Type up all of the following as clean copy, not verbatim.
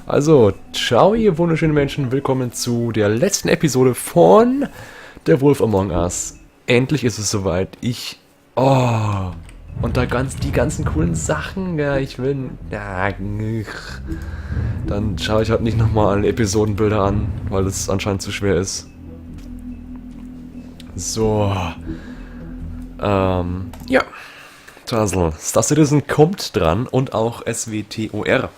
Also, ciao ihr wunderschönen Menschen, willkommen zu der letzten Episode von The Wolf Among Us. Endlich ist es soweit. Oh, und da die ganzen coolen Sachen, ja, ich will, ja, dann schaue ich halt nicht nochmal alle Episodenbilder an, weil es anscheinend zu schwer ist. So. Ja. Tassel. Star Citizen kommt dran und auch SWTOR.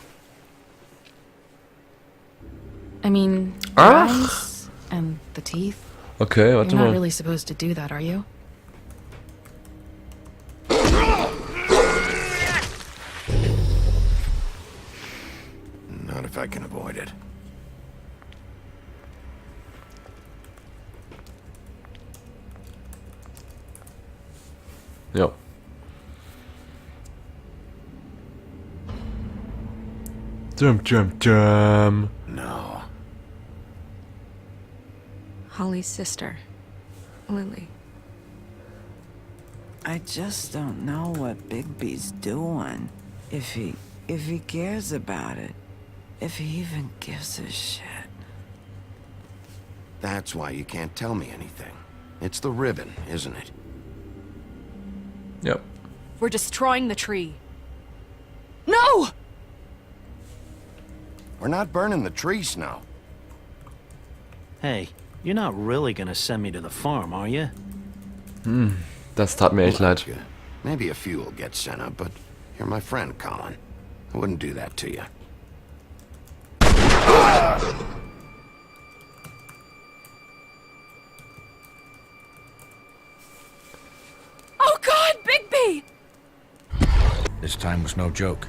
I mean, Ach. Eyes and the teeth. Okay, warte You're not mal. really supposed to do that, are you? Not if I can avoid it. Ja. Dum, dum, dum. No. Holly's sister, Lily. I just don't know what Bigby's doing. If he cares about it. If he even gives a shit. That's why you can't tell me anything. It's the ribbon, isn't it? Yep. We're destroying the tree. No! We're not burning the tree, Snow. Hey, you're not really gonna send me to the farm, are you? Das tat mir echt leid. Look, maybe a few will get sent up, but you're my friend, Colin. I wouldn't do that to you. Oh God, Bigby! This time was no joke.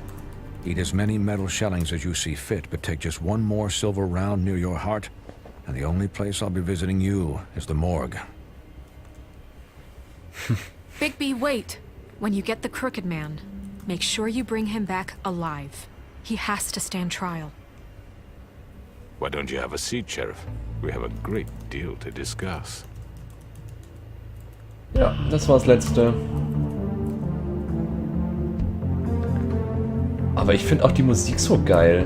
Eat as many metal shellings as you see fit, but take just one more silver round near your heart, and the only place I'll be visiting you is the morgue. Bigby, wait. When you get the Crooked Man, make sure you bring him back alive. He has to stand trial. Why don't you have a seat, Sheriff? We have a great deal to discuss. Ja, das war das Letzte. Aber ich find auch die Musik so geil.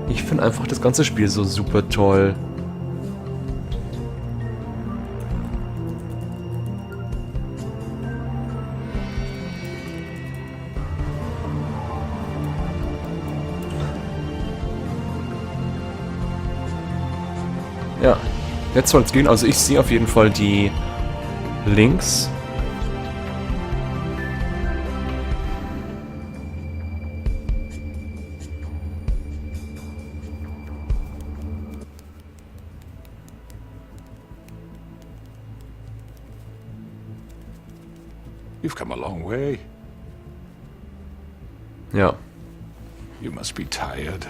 Ich find einfach das ganze Spiel so super toll. Ja, jetzt soll's gehen. Also ich sehe auf jeden Fall die Links. You've come a long way. Ja. You must be tired.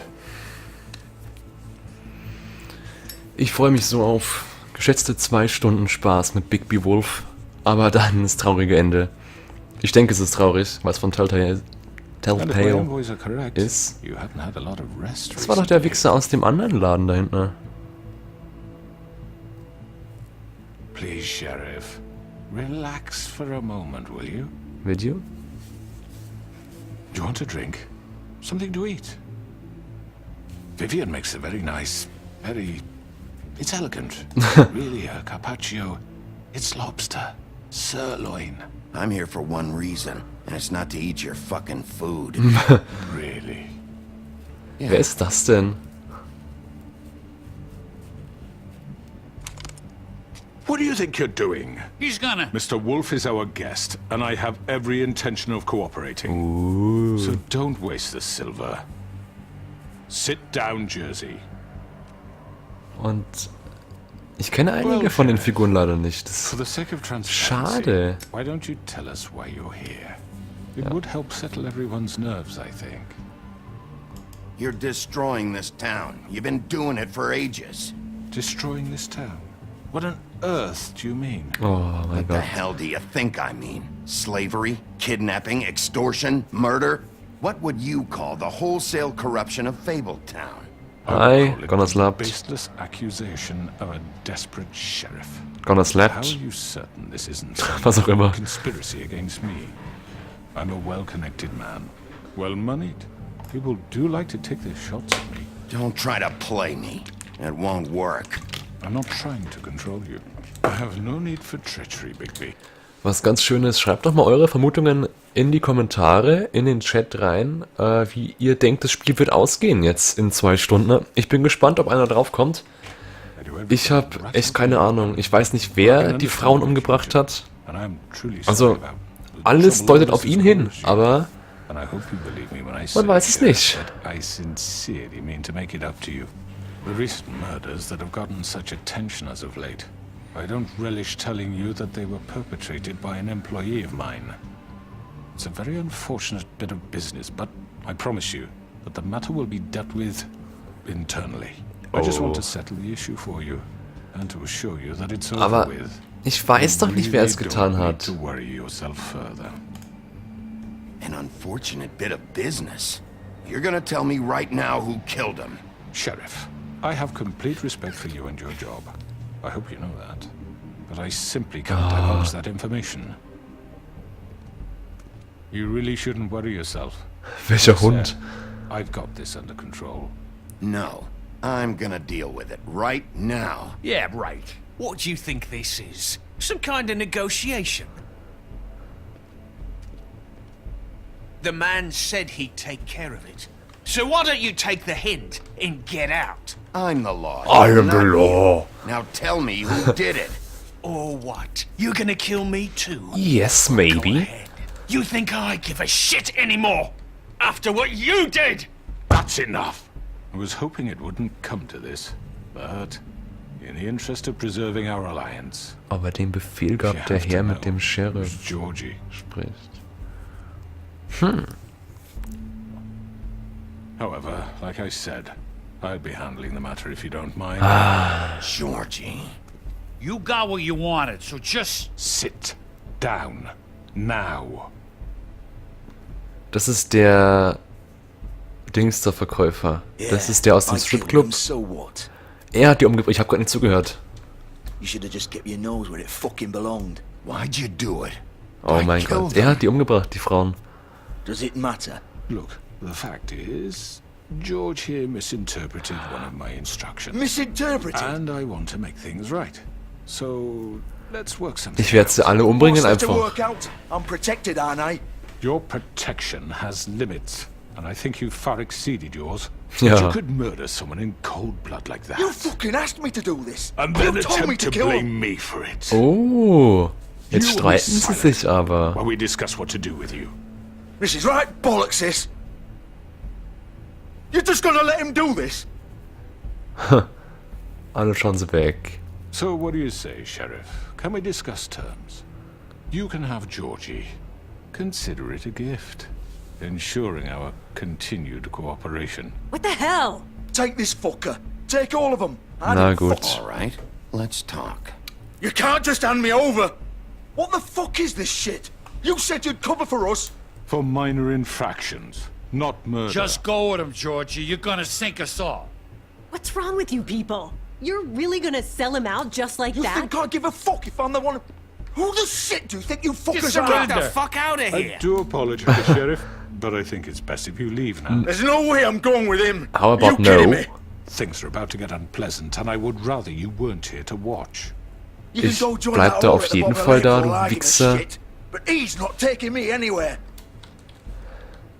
Ich freue mich so auf geschätzte 2 Stunden Spaß mit Bigby Wolf. Aber dann das traurige Ende. Ich denke, es ist traurig, weil es von And if my Telltale envoys are correct, ist. you haven't had a lot of rest Das war doch der recently. Wichser aus dem anderen Laden da hinten. Please, Sheriff, relax for a moment, will you? Will you? Do you want a drink? Something to eat? Vivian makes a very nice, very... It's elegant. Really, a carpaccio. It's lobster. Sirloin. I'm here for one reason, and it's not to eat your fucking food. Really? Yeah. Wer ist das denn? What do you think you're doing? He's gonna. Mr. Wolf is our guest, and I have every intention of cooperating. Ooh. So don't waste the silver. Sit down, Jersey. Und ich kenne einige von den Figuren leider nicht. Das For the sake of transparency, schade. why don't you tell us why you're here? It would help settle everyone's nerves, I think. You're destroying this town. You've been doing it for ages. Destroying this town? What on earth do you mean? Oh mein What the Gott. hell do you think I mean? Slavery, kidnapping, extortion, murder? What would you call the wholesale corruption of Fabletown? I would Hi, call it gonna the slapped. Baseless accusation of a desperate sheriff. Gonna How slapped. are you certain this isn't some Was auch immer. conspiracy against me? I'm a well-connected man. Well moneyed. People do like to take their shots at me. Don't try to play me. It won't work. I'm not trying to control you. I have no need for treachery, Bigby. Was ganz schön ist, schreibt doch mal eure Vermutungen in die Kommentare, in den Chat rein, wie ihr denkt, das Spiel wird ausgehen jetzt in 2 Stunden. Ich bin gespannt, ob einer drauf kommt. Ich habe echt keine Ahnung. Ich weiß nicht, wer die Frauen umgebracht hat. Also, alles deutet auf ihn hin, aber man weiß es nicht. I sincerely mean to make it up to you. The recent murders that have gotten such attention as of late, I don't relish telling you that they were perpetrated by an employee of mine. It's a very unfortunate bit of business, but I promise you that the matter will be dealt with internally. I just want to settle the issue for you and to assure you that it's over Aber with. ich weiß doch nicht, wer es You really getan don't need hat. to worry yourself further. An unfortunate bit of business. You're gonna tell me right now who killed him. Sheriff, I have complete respect for you and your job. I hope you know that. But I simply can't divulge that information. You really shouldn't worry yourself. Welcher Like I Hund? said, I've got this under control. No. I'm gonna deal with it right now. Yeah, right. What do you think this is? Some kind of negotiation? The man said he'd take care of it. So why don't you take the hint and get out? I'm the law. I am the not you. law. Now tell me who did it. Or what? You gonna kill me too? Yes, Go maybe. ahead. You think I give a shit anymore? After what you did? That's enough! I was hoping it wouldn't come to this, but in the interest of preserving our alliance, Aber den Befehl you gab der have to Herr, mit know dem it Sheriff was Georgie. spricht. However, like I said, I'll be handling the matter if you don't mind. Georgie. You got what you wanted, so just Sit down. Now. Das ist der Dingster-Verkäufer. Das ist der aus dem I killed Stripclub. him, so what? Er hat die umgebracht. Ich habe gerade nicht zugehört. You should have just kept your nose where it fucking belonged. Why'd you do it? Oh I mein killed Gott. them. Er hat die umgebracht, die Frauen. Does it matter? Look, the fact is, George here misinterpreted one of my instructions. Misinterpreted? And I want to make things right. So, let's work something Ich werde sie out. alle umbringen What's there to einfach. work out? I'm protected, aren't I? Your protection has limits, and I think you've far exceeded yours. Ja. But you could murder someone in cold blood like that. You fucking asked me to do this. And then you told me attempt to to kill him. blame me for it. Oh. Jetzt You will be streiten sie silent sich aber. While we discuss what to do with you. This is right bollocks, this. You're just gonna let him do this? Alle schauen sie weg. So what do you say, Sheriff? Can we discuss terms? You can have Georgie. Consider it a gift, ensuring our continued cooperation. What the hell? Take this fucker. Take all of them. I Na didn't gut. fuck- All right, let's talk. You can't just hand me over. What the fuck is this shit? You said you'd cover for us. For minor infractions, not murder. Just go with him, Georgie. You're gonna sink us all. What's wrong with you people? You're really gonna sell him out just like You that? think I give a fuck if I'm the one? Who the shit do you think you fuckers Just are? get the fuck out of I here. do apologize, Sheriff, but I think it's best if you leave now. There's no way I'm going with him. How about you kidding no? me? Things are about to get unpleasant, and I would rather you weren't here to watch. You can Ich go join bleib that da whore auf at the jeden bottom of Fall the lake da, for du all I give a Wichser. shit, But he's not taking me anywhere.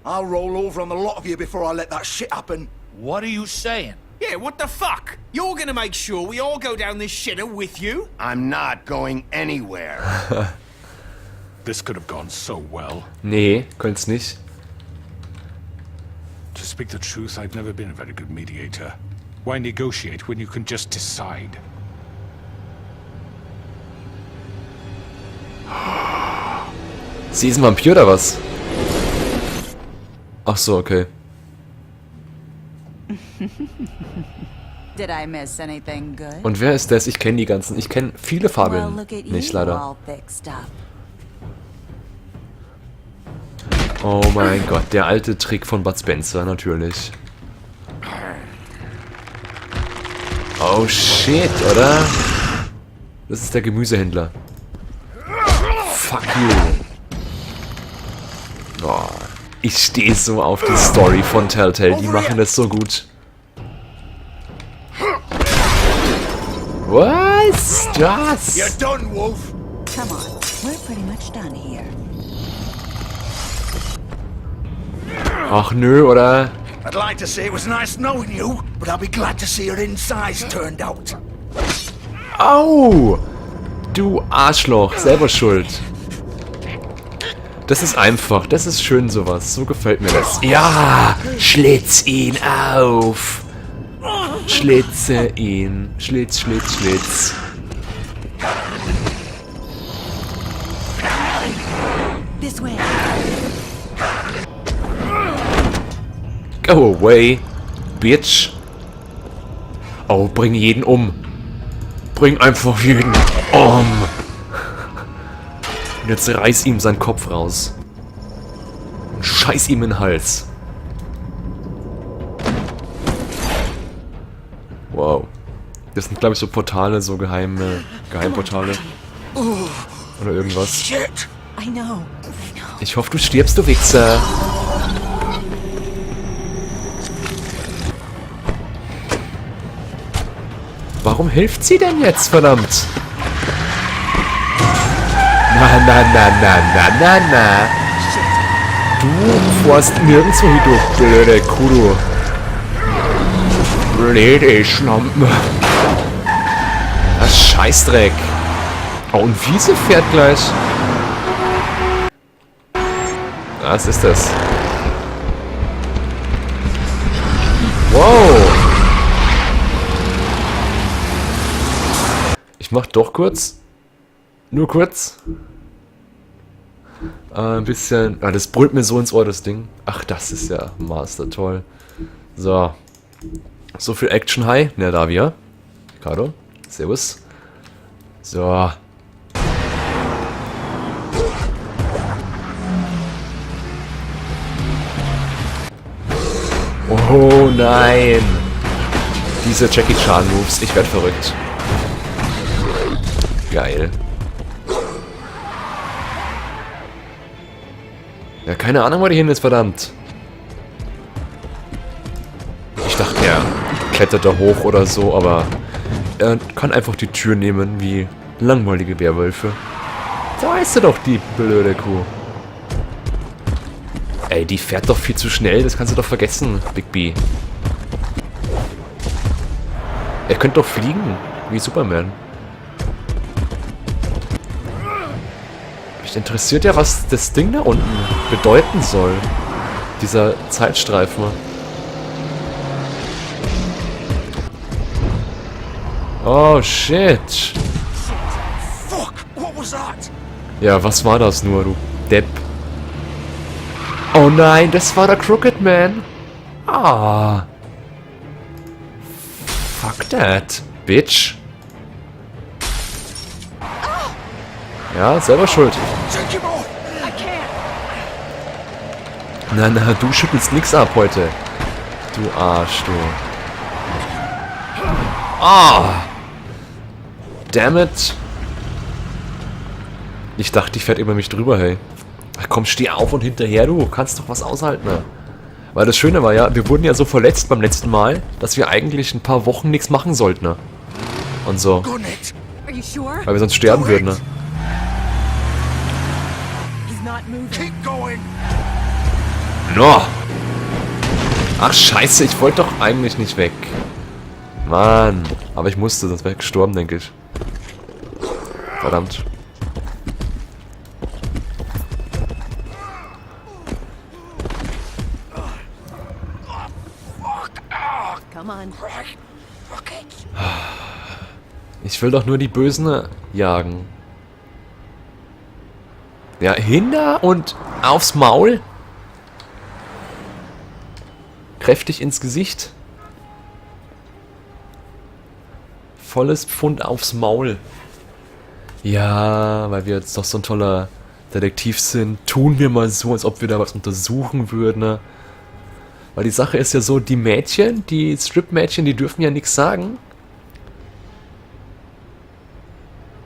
I'll roll over on the lot of you before I let that shit happen. What are you saying? Yeah, what the fuck? You're gonna make sure we all go down this shitter with you? I'm not going anywhere. This could have gone so well. Nee, könnt's nicht. To speak the truth, I've never been a very good mediator. Why negotiate when you can just decide? Sie ist ein Vampir oder was? Ach so, okay. Did I miss anything good? Und wer ist das? Ich kenne die ganzen. Ich kenne viele Well, Fabeln look at nicht, you leider. all fixed up. Oh mein Gott, der alte Trick von Bud Spencer, natürlich. Oh shit, oder? Das ist der Gemüsehändler. Fuck you. Oh, Ich stehe so auf die Story von Telltale. Die machen das so gut. Was ist das? You're done, Wolf. Come on, we're pretty much done here. Ach nö, oder? I'd like to say it was nice knowing you, but I'll be glad to see your insides turned out. Au! Du Arschloch, selber schuld. Das ist einfach, das ist schön sowas. So gefällt mir das. Ja! Schlitz ihn auf! Schlitze ihn. Schlitz, Schlitz, Schlitz. This way. Go away, bitch. Oh, bring jeden um. Bring einfach jeden um. Und jetzt reiß ihm seinen Kopf raus. Und scheiß ihm in den Hals. Wow. Das sind, glaube ich, so Portale, so geheime Geheimportale. Oder irgendwas. Shit! I know. Ich hoffe, du stirbst, du Wichser. Warum hilft sie denn jetzt, verdammt? Na, na, na, na, na, na, na. Du fährst nirgendwo hin, du blöde Kuh, du. Blöde Schlampe. Das Scheißdreck. Oh, und Wiese fährt gleich. Was ist das? Wow. Ich mach doch kurz. Nur kurz. Ein bisschen. Ah, das brüllt mir so ins Ohr, das Ding. Ach, das ist ja Master toll. So. So viel Action High. Na, da wir. Ricardo. Servus. So. Oh nein. Diese Jackie Chan Moves. Ich werd verrückt. Geil. Ja, keine Ahnung, wo die hin ist, verdammt. Ich dachte, er klettert da hoch oder so, aber er kann einfach die Tür nehmen, wie langweilige Werwölfe. Da ist sie doch, die blöde Kuh. Ey, die fährt doch viel zu schnell, das kannst du doch vergessen, Bigby. Er könnte doch fliegen, wie Superman. Mich interessiert ja, was das Ding da unten bedeuten soll. Dieser Zeitstreifen. Oh, shit. Fuck! What was that? Ja, was war das nur, du Depp? Oh nein, das war der Crooked Man. Ah. Fuck that, bitch. Ja, selber schuld. Take him off! Na, na, du schüttelst nix ab heute. Du Arsch, du. Ah! Damn it. Ich dachte, die fährt über mich drüber, hey. Ach komm, steh auf und hinterher, du. Kannst doch was aushalten, ne? Weil das Schöne war ja, wir wurden ja so verletzt beim letzten Mal, dass wir eigentlich ein paar Wochen nichts machen sollten, ne? Und so. Gun it! Are you sure? Weil wir sonst sterben würden, ne? He's not moving. Keep going! No. Ach scheiße, ich wollte doch eigentlich nicht weg. Mann. Aber ich musste, sonst wäre ich gestorben, denke ich. Verdammt. Come on. Ich will doch nur die Bösen jagen. Ja, hin da und aufs Maul. Kräftig ins Gesicht. Volles Pfund aufs Maul. Ja, weil wir jetzt doch so ein toller Detektiv sind, tun wir mal so, als ob wir da was untersuchen würden. Ne? Weil die Sache ist ja so, die Mädchen, die Strip-Mädchen, die dürfen ja nichts sagen.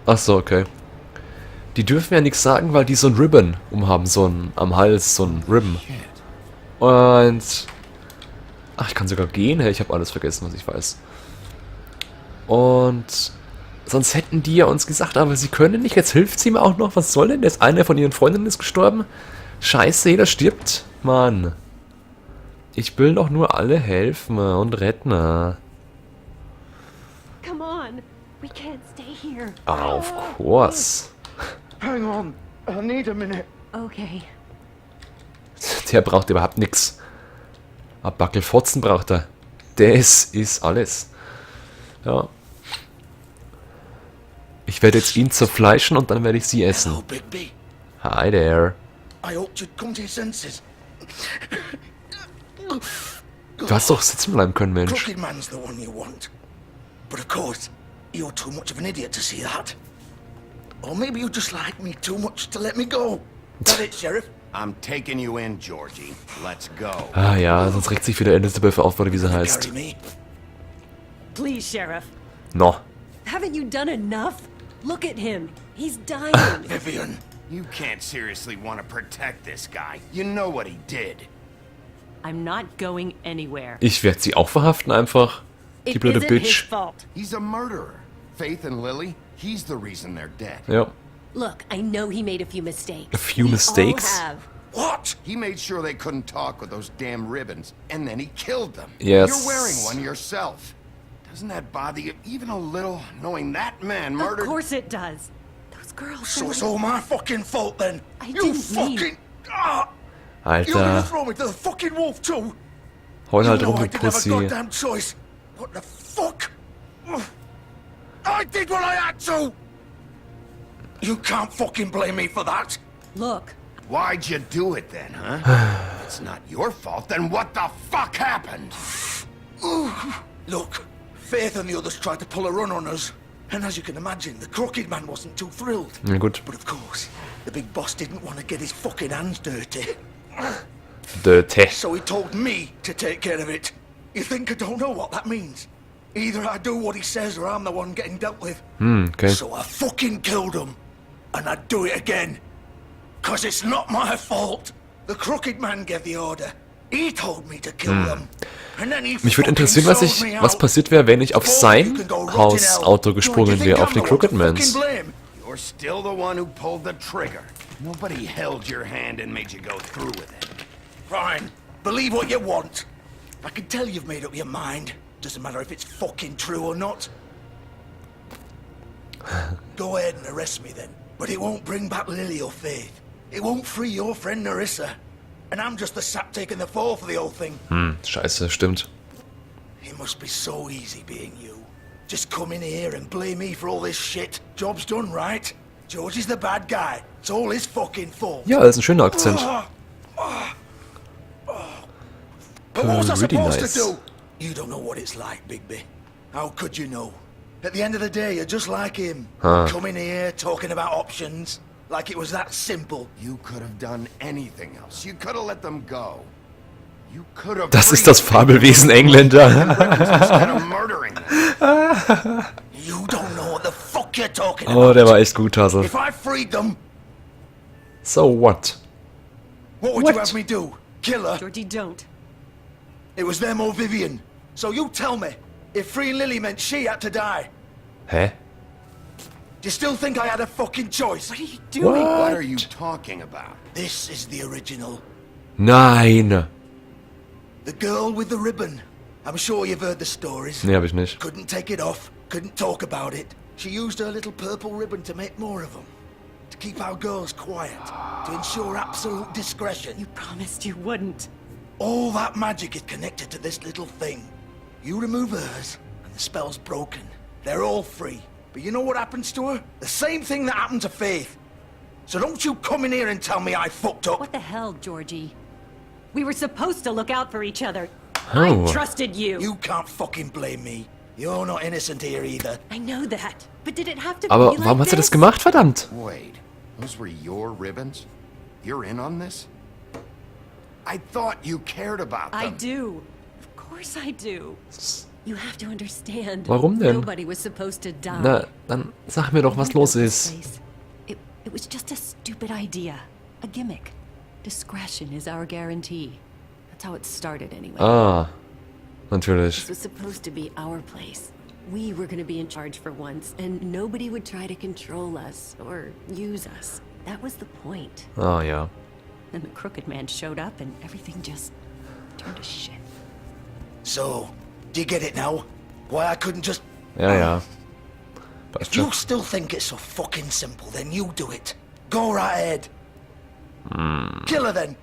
Ach so, okay. Die dürfen ja nichts sagen, weil die so ein Ribbon umhaben, so ein am Hals, so ein Ribbon. Und... Ach, ich kann sogar gehen. Hey, ich habe alles vergessen, was ich weiß. Und... Sonst hätten die ja uns gesagt, aber sie können nicht. Jetzt hilft sie ihm auch noch. Was soll denn das? Einer von ihren Freundinnen ist gestorben. Scheiße, jeder stirbt. Mann. Ich will doch nur alle helfen und retten. Come on. We can't stay here. Ah, of course. Hang on. I need a minute. Okay. Der braucht überhaupt nichts. Ein Backel Fotzen braucht er. Das ist alles. Ja. Ich werde jetzt ihn zerfleischen und dann werde ich sie essen. Hello, Bigby. Hi there. I hoped you'd come to your senses. Du hast doch sitzen bleiben können, Mensch. Crooked Man's the one you want. But of course, you're too much of an idiot to see that. Or maybe you just like me too much to let me go. That it, Sheriff? I'm taking you in, Georgie. Let's go. Ah ja, sonst regt sich wieder Elizabeth auf, oder wie sie heißt. Carry me. Please, Sheriff. No. Haven't you done enough? Look at him. He's dying. Vivian. You can't seriously want to protect this guy. You know what he did. I'm not going anywhere. Ich werde sie auch verhaften einfach. Die It blöde isn't his Bitch. fault. He's a murderer. Faith and Lily, he's the reason they're dead. Ja. Look, I know he made a few mistakes. A few We all mistakes? have. What? He made sure they couldn't talk with those damn ribbons, and then he killed them. Yes. You're wearing one yourself. Doesn't that bother you even a little, knowing that man murdered... Of course it does. Those girls. So they're it's all my fucking fault then. I you didn't mean- fucking ah! You're gonna Alter. throw me to the fucking wolf too. Heul You halt know rum, I du didn't have a Pussy. goddamn choice. What the fuck? I did what I had to. You can't fucking blame me for that. Look, Why'd you do it then, huh? If it's not your fault, then what the fuck happened? Look, Faith and the others tried to pull a run on us. And as you can imagine, the Crooked Man wasn't too thrilled. Na gut. But of course, the big boss didn't want to get his fucking hands dirty. Dirty. So he told me to take care of it. You think I don't know what that means? Either I do what he says or I'm the one getting dealt with. Okay. So I fucking killed him. And I'd do it again. Cause it's not my fault. The Crooked Man gave the order. He told me to kill them. And then he Mich würde fucking interessieren, was sold ich, me was out. passiert wäre, wenn ich auf Both of you sein can go rot in Haus hell. Auto Do you gesprungen think wäre, I'm auf the den one to Crooked fucking Mans. blame? You're still the one who pulled the trigger. Nobody held your hand and made you go through with it. Fine. Believe what you want. I can tell you've made up your mind. Doesn't matter if it's fucking true or not. Go ahead and arrest me then. But it won't bring back Lily or Faith. It won't free your friend Nerissa. And I'm just the sap taking the fall for the whole thing. Scheiße, stimmt. It must be so easy being you. Just come in here and blame me for all this shit. Job's done, right? George is the bad guy. It's all his fucking fault. Ja, das ist ein schöner Akzent. But what was I Pretty supposed nice. to do? You don't know what it's like, Bigby. How could you know? At the end of the day, you're just like him. Coming here, talking about options. Like it was that simple. You could have done anything else. You could have let them go. You could have Das ist das freed them Fabelwesen Engländer. instead of murdering them. You don't know what the fuck you're talking Oh, about. der war echt gut, Hassel. If I freed them, So what? what would What? you have me do? Kill her? Georgie, don't. It was them or Vivian. So you tell me, if freeing Lily meant she had to die, Hä? do you still think I had a fucking choice? What are you doing? What are you talking about? This is the original. Nein. The girl with the ribbon. I'm sure you've heard the stories. Nee, hab ich nicht. Couldn't take it off, couldn't talk about it. She used her little purple ribbon to make more of them. To keep our girls quiet, to ensure absolute discretion. You promised you wouldn't. All that magic is connected to this little thing. You remove hers, and the spell's broken. They're all free. But you know what happens to her? The same thing that happened to Faith. So don't you come in here and tell me I fucked up. What the hell, Georgie? We were supposed to look out for each other. Oh. I trusted you. You can't fucking blame me. You're not innocent here either. I know that. But did it have to Aber be like warum hat sie das this? gemacht, verdammt? Wait, those were your ribbons? You're in on this? I thought you cared about them. I do. Of course I do. You have to understand. Warum denn? Nobody was supposed to die. Na, dann sag mir doch, was los ist. It was just a stupid idea, a gimmick. Discretion is our guarantee. That's how it started anyway. Ah, natürlich. This was supposed to be our place. We were gonna be in charge for once, and nobody would try to control us or use us. That was the point. Ah, ja. Then the Crooked Man showed up and everything just turned to shit. So, do you get it now? Why I couldn't just... Ja, ja. Passt If you schon. still think it's so fucking simple, then you do it. Go right ahead. Kill her then.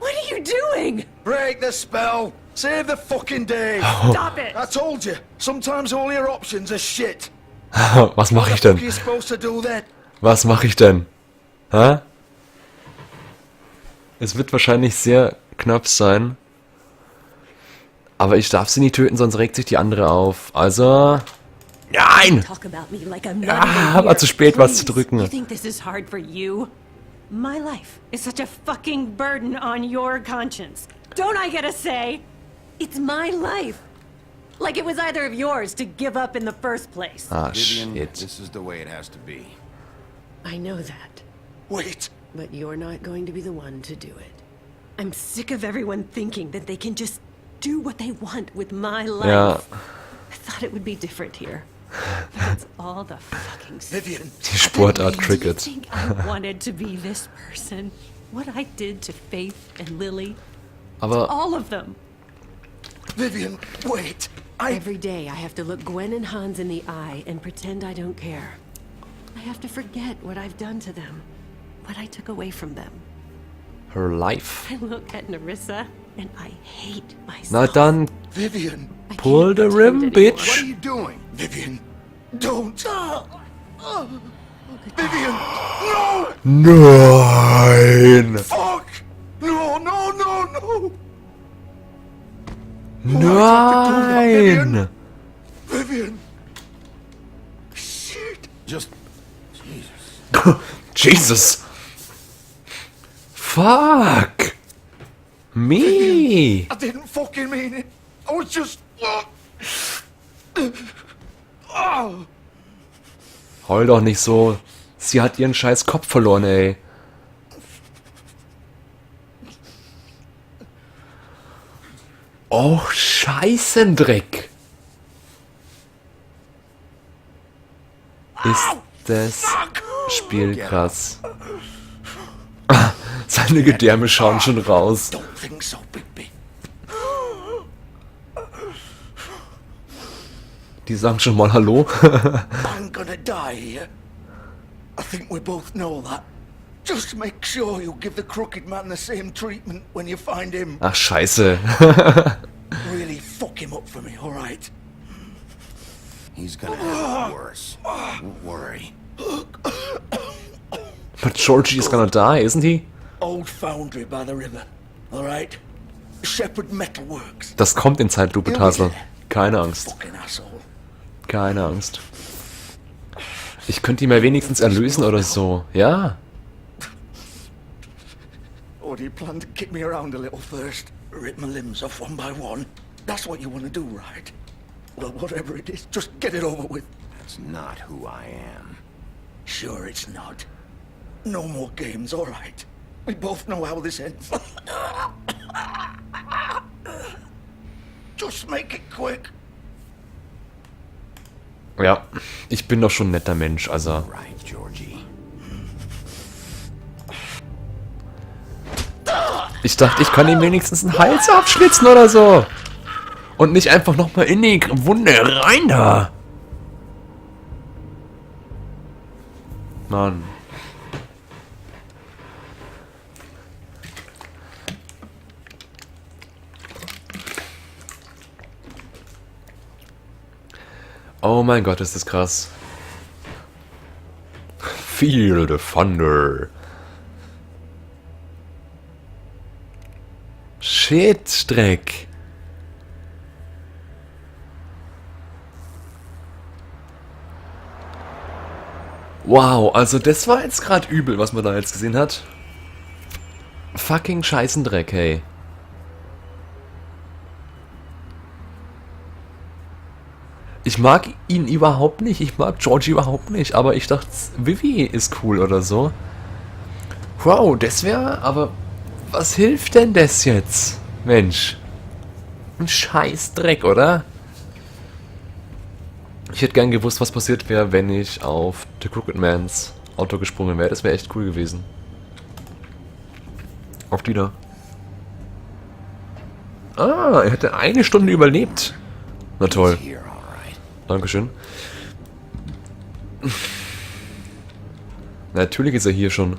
What are you doing? Break the spell. Save the fucking day. Stop it! I told you, sometimes all your options are shit. Was mache ich What the fuck denn? are you supposed to do then? Was mache ich denn? Hä? Es wird wahrscheinlich sehr knapp sein. Aber ich darf sie nicht töten, sonst regt sich die andere auf. Also... Nein! Talk about me like I'm not Ah, even war here. zu spät, was zu Please. drücken. You think this is hard for you? My life is such a fucking burden on your conscience. Don't I get a say? It's my life. Like it was either of yours to give up in the first place. Ah, Vivian, shit. this is the way it has to be. I know that. Wait. But you're not going to be the one to do it. I'm sick of everyone thinking that they can just do what they want with my life. Ja. I thought it would be different here. But it's all the fucking same. Vivian. Die Sportart Do you Cricket. think I wanted to be this person? What I did to Faith and Lily, Aber all of them. Vivian, wait. I... Every day I have to look Gwen and Hans in the eye and pretend I don't care. I have to forget what I've done to them, what I took away from them. her life. I look at Nerissa and I hate myself. Na dann, Vivian. I pull can't the pretend rim, anymore. What are bitch. you doing? Vivian, don't. Vivian, no! Nein! Fuck! No, no, no, no! Nein! Vivian! Shit! Just... Jesus. Jesus! Fuck! Me! I didn't fucking mean it. I was just. Oh. Heul doch nicht so. Sie hat ihren scheiß Kopf verloren, ey. Oh, Scheißendreck. Ist das Spiel krass. Seine Gedärme schauen schon raus. Don't think so, Bigby. Die sagen schon mal Hallo. I'm gonna die here. I think we both know that. Just make sure you give the Crooked Man the same treatment when you find him. Ach, scheiße. Really fuck him up for me, all right? He's gonna have it worse. Don't worry. But Georgie is gonna die, isn't he? Old foundry by the river, all right? Shepherd Metalworks. Das kommt in Zeitlupe, Tassel. Keine Angst. Fucking asshole. Keine Angst. Ich könnte ihn mal wenigstens erlösen oder so. Ja. Or do you plan to kick me around a little first? Rip my limbs off one by one? That's what you want to do, right? Well, whatever it is, just get it over with. That's not who I am. Sure it's not. No more games, all right? We both know how this ends. Just make it quick. Ja. Ich bin doch schon ein netter Mensch, also. Right, Georgie. Ich dachte, ich kann ihm wenigstens einen Hals abschlitzen oder so. Und nicht einfach nochmal in die Wunde rein da. Mann. Oh mein Gott, ist das krass. Feel the thunder. Shit, Dreck. Wow, also das war jetzt gerade übel, was man da jetzt gesehen hat. Fucking Scheißendreck, hey. Ich mag ihn überhaupt nicht, ich mag Georgie überhaupt nicht, aber ich dachte, Vivi ist cool oder so. Wow, das wäre, aber was hilft denn das jetzt? Mensch. Ein Scheißdreck, oder? Ich hätte gern gewusst, was passiert wäre, wenn ich auf The Crooked Mans Auto gesprungen wäre. Das wäre echt cool gewesen. Auf die da. Ah, er hätte eine Stunde überlebt. Na toll. Dankeschön. Natürlich ist er hier schon.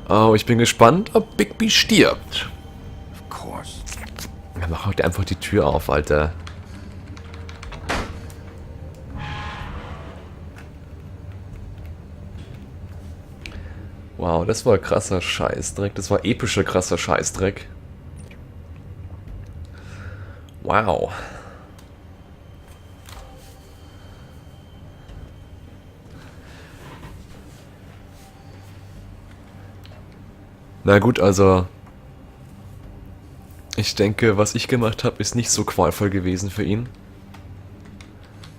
Oh, ich bin gespannt, ob Bigby stirbt. Of course. Ja, mach heute einfach die Tür auf, Alter. Wow, das war krasser Scheißdreck. Das war epischer krasser Scheißdreck. Wow. Na gut, also... Ich denke, was ich gemacht habe, ist nicht so qualvoll gewesen für ihn.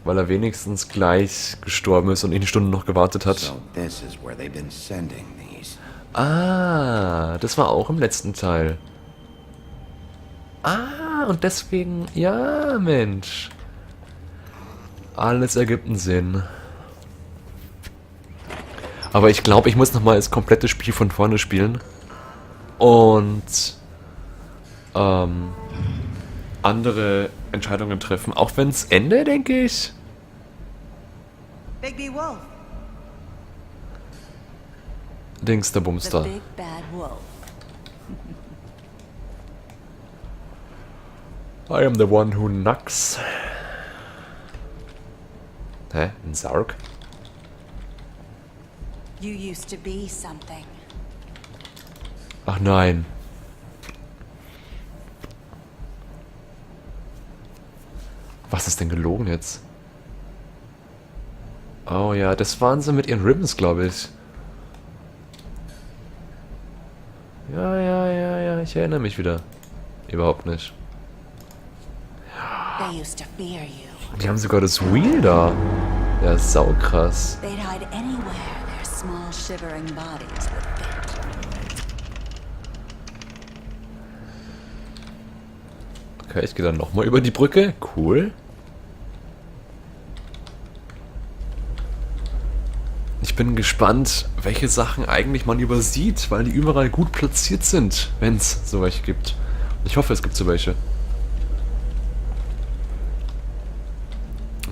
Weil er wenigstens gleich gestorben ist und eine Stunde noch gewartet hat. So this is where they've been sending these. Ah, das war auch im letzten Teil. Ah, und deswegen... Ja, Mensch. Alles ergibt einen Sinn. Aber ich glaube, ich muss nochmal das komplette Spiel von vorne spielen. Und andere Entscheidungen treffen. Auch wenn's Ende, denke ich. Bigby Wolf. Dings der The Bumster. big bad wolf. I am the one who knocks. Hä? Ein Sarg? You used to be something. Ach nein. Was ist denn gelogen jetzt? Oh ja, das waren sie mit ihren Ribbons, glaube ich. Ja, ja, ja, ja, ich erinnere mich wieder. Überhaupt nicht. They used to fear you. Die haben sogar das Wheel da. Ja, saukrass. They'd hide anywhere their small shivering bodies would fit. Okay, ich gehe dann nochmal über die Brücke. Cool. Ich bin gespannt, welche Sachen eigentlich man übersieht, weil die überall gut platziert sind, wenn es so welche gibt. Ich hoffe, es gibt so welche.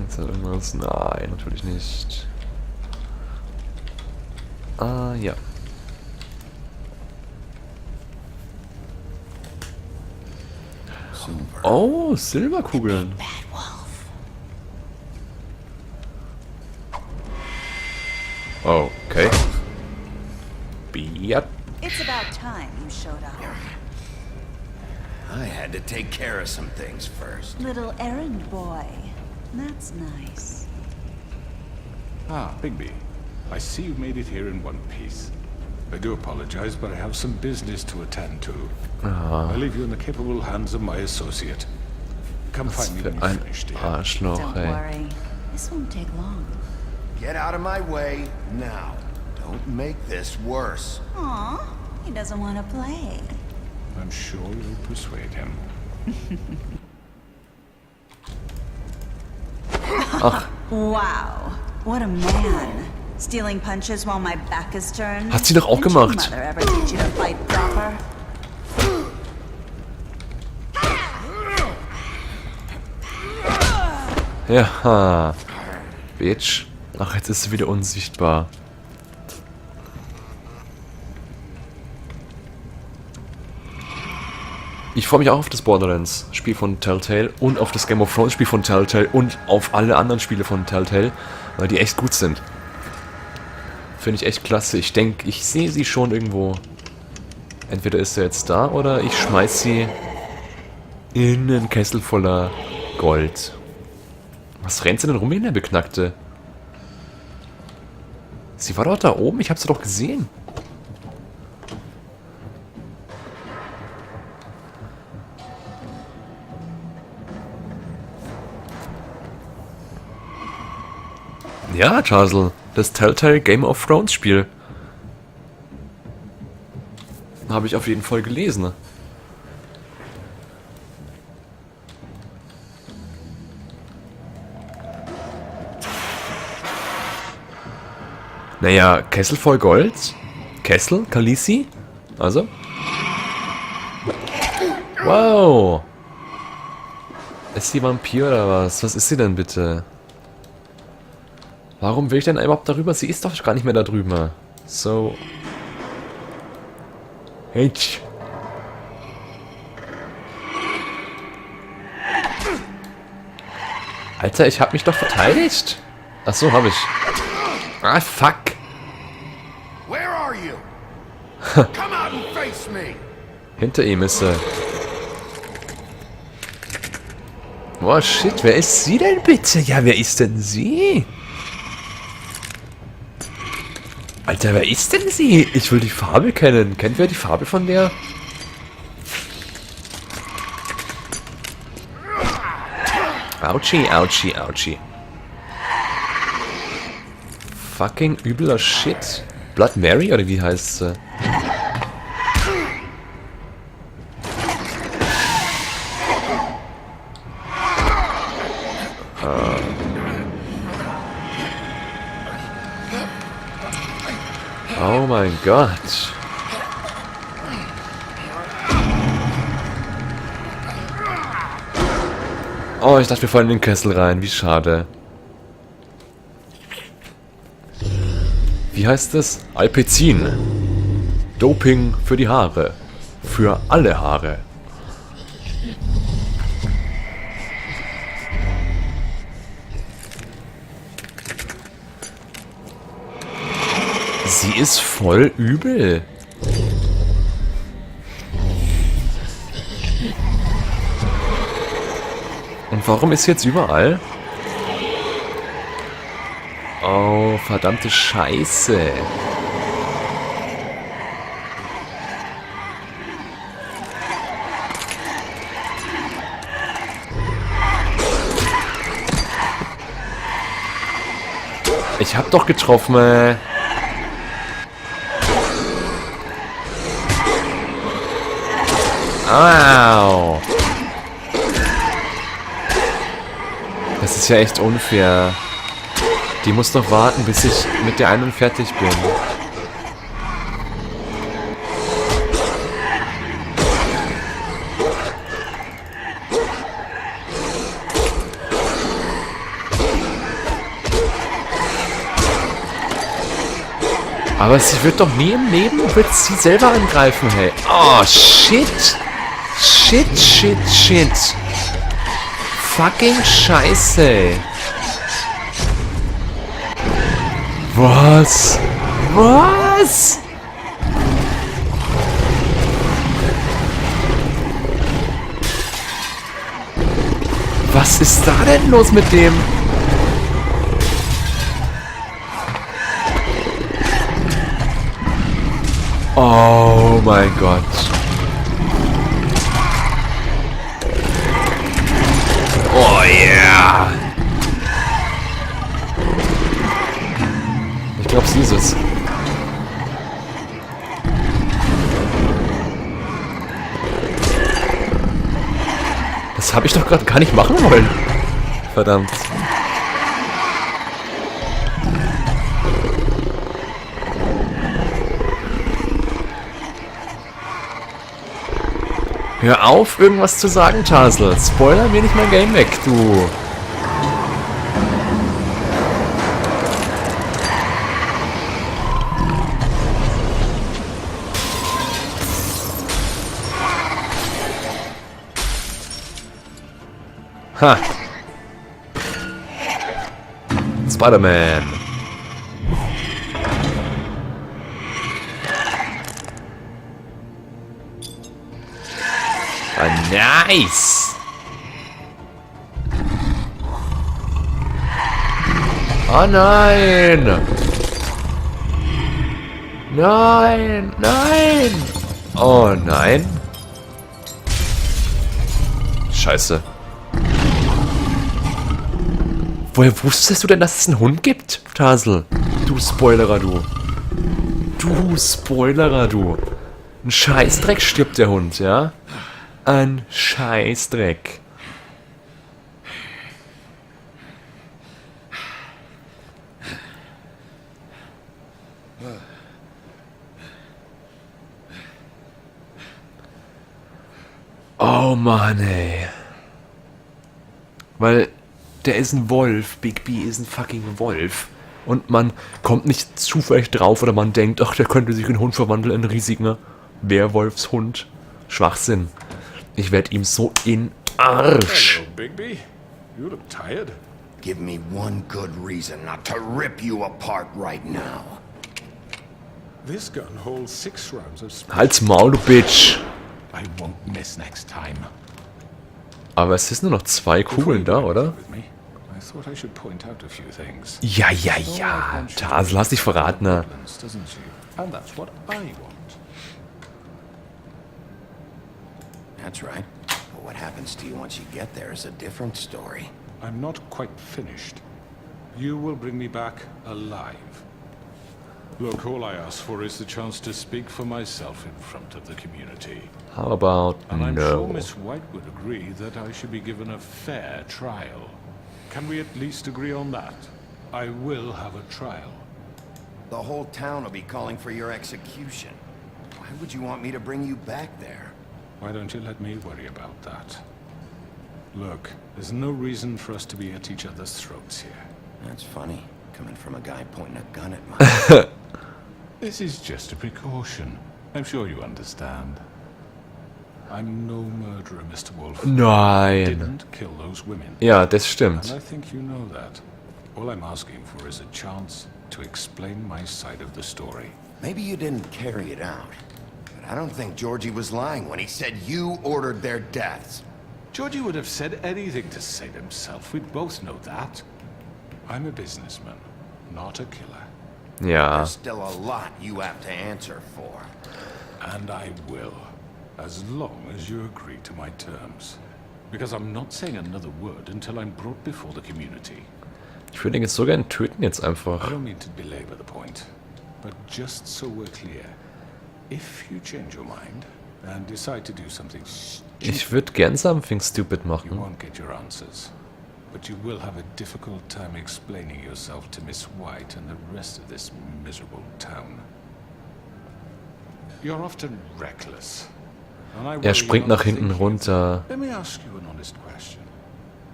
Ist da irgendwas? Nein, natürlich nicht. Ah, ja. Oh, Silberkugeln. Okay. Biat. It's about time you showed up. I had to take care of some things first. Little errand boy. That's nice. Ah, Bigby. I see you made it here in one piece. I do apologize, but I have some business to attend to. Ah. I leave you in the capable hands of my associate. Come Was find me für when you're ein finished, dear. Arschloch, Don't ey. worry. This won't take long. Get out of my way now. Don't make this worse. Aw, he doesn't want to play. I'm sure you'll persuade him. Ach. Wow, what a man. Stealing punches while my back is turned. Hat sie doch auch Didn't your gemacht. mother ever teach you to fight proper? Ja. Bitch. Ach, jetzt ist sie wieder unsichtbar. Ich freue mich auch auf das Borderlands-Spiel von Telltale und auf das Game of Thrones-Spiel von Telltale und auf alle anderen Spiele von Telltale, weil die echt gut sind. Finde ich echt klasse. Ich denke, ich sehe sie schon irgendwo. Entweder ist sie jetzt da oder ich schmeiß sie in einen Kessel voller Gold. Was rennt sie denn rum in der Beknackte? Sie war doch da oben, ich hab sie doch gesehen. Ja, Charles, das Telltale Game of Thrones Spiel. Habe ich auf jeden Fall gelesen. Naja, Kessel voll Gold. Kessel? Khaleesi? Also. Wow. Ist sie Vampir oder was? Was ist sie denn bitte? Warum will ich denn überhaupt darüber? Sie ist doch gar nicht mehr da drüben. So. Hey. Alter, ich hab mich doch verteidigt. Ach so, hab ich. Ah, fuck. Where are you? Come out and face me! Hinter ihm ist sie. Oh shit, wer ist sie denn bitte? Ja, wer ist denn sie? Alter, wer ist denn sie? Ich will die Farbe kennen. Kennt wer die Farbe von der? Autschi, autschi, autschi. Fucking übler Shit. Blood Mary oder wie heißt sie? Oh mein Gott. Oh, ich dachte, wir fallen in den Kessel rein. Wie schade. Wie heißt das? Alpecin. Doping für die Haare. Für alle Haare. Sie ist voll übel. Und warum ist sie jetzt überall? Oh, verdammte Scheiße. Ich hab doch getroffen. Au. Das ist ja echt unfair. Die muss doch warten, bis ich mit der einen fertig bin. Aber sie wird doch nie im Leben, wird sie selber angreifen, hey. Oh, shit. Shit, shit, shit. Fucking Scheiße. Was? Was? Was ist da denn los mit dem? Oh mein Gott. Oh yeah. Ich glaube, sie ist es. Das habe ich doch gerade gar nicht machen wollen. Verdammt. Hör auf, irgendwas zu sagen, Tasel. Spoiler mir nicht mein Game weg, du. Ha. Spider-Man. Ah, nice. Oh nein. Nein, nein. Oh nein. Scheiße. Woher wusstest du denn, dass es einen Hund gibt, Tasel? Du Spoilerer, du. Du Spoilerer, du. Ein Scheißdreck stirbt der Hund, ja? Ein Scheißdreck. Oh Mann, ey. Weil der ist ein Wolf. Bigby ist ein fucking Wolf. Und man kommt nicht zufällig drauf oder man denkt, ach, der könnte sich in Hund verwandeln, in einen riesigen Werwolfshund. Schwachsinn. Ich werde ihm so in Arsch. Hello, Bigby. You look tired. Give me one good reason not to rip you apart right now. This gun holds 6 rounds of Halt's Maul, du Bitch. I won't miss next time. Aber es ist nur noch 2 Kugeln da, oder? With me, I thought I should point out a few things. Ja, ja, ja. Tasel, hast dich verraten, ne? Doesn't she? And that's what I want. That's right. But what happens to you once you get there is a different story. I'm not quite finished. You will bring me back alive. Look, all I ask for is the chance to speak for myself in front of the community. How about And I'm no? sure Miss White would agree that I should be given a fair trial. Can we at least agree on that? I will have a trial. The whole town will be calling for your execution. Why would you want me to bring you back there? Why don't you let me worry about that? Look, there's no reason for us to be at each other's throats here. That's funny, coming from a guy pointing a gun at my... This is just a precaution. I'm sure you understand. I'm no murderer, Mr. Wolf. Nein. Didn't kill those women. Ja, das stimmt. And I think you know that. All I'm asking for is a chance to explain my side of the story. Maybe you didn't carry it out, but I don't think Georgie was lying when he said you ordered their deaths. Georgie would have said anything to save himself. We both know that. I'm a businessman, not a killer. Ja. There's still a lot you have to answer for. And I will, as long as you agree to my terms. Because I'm not saying another word until I'm brought before the community. Ich würde ihn jetzt so gern töten jetzt einfach. I don't mean to belabor the point, but just so we're clear, if you change your mind and decide to do something stupid, Ich würde gern something stupid you machen. won't get your answers. But you will have a difficult time explaining yourself to Miss White and the rest of this miserable town. You're often reckless. And I Er worry you're springt not nach hinten thinking. runter. Let me ask you an honest question.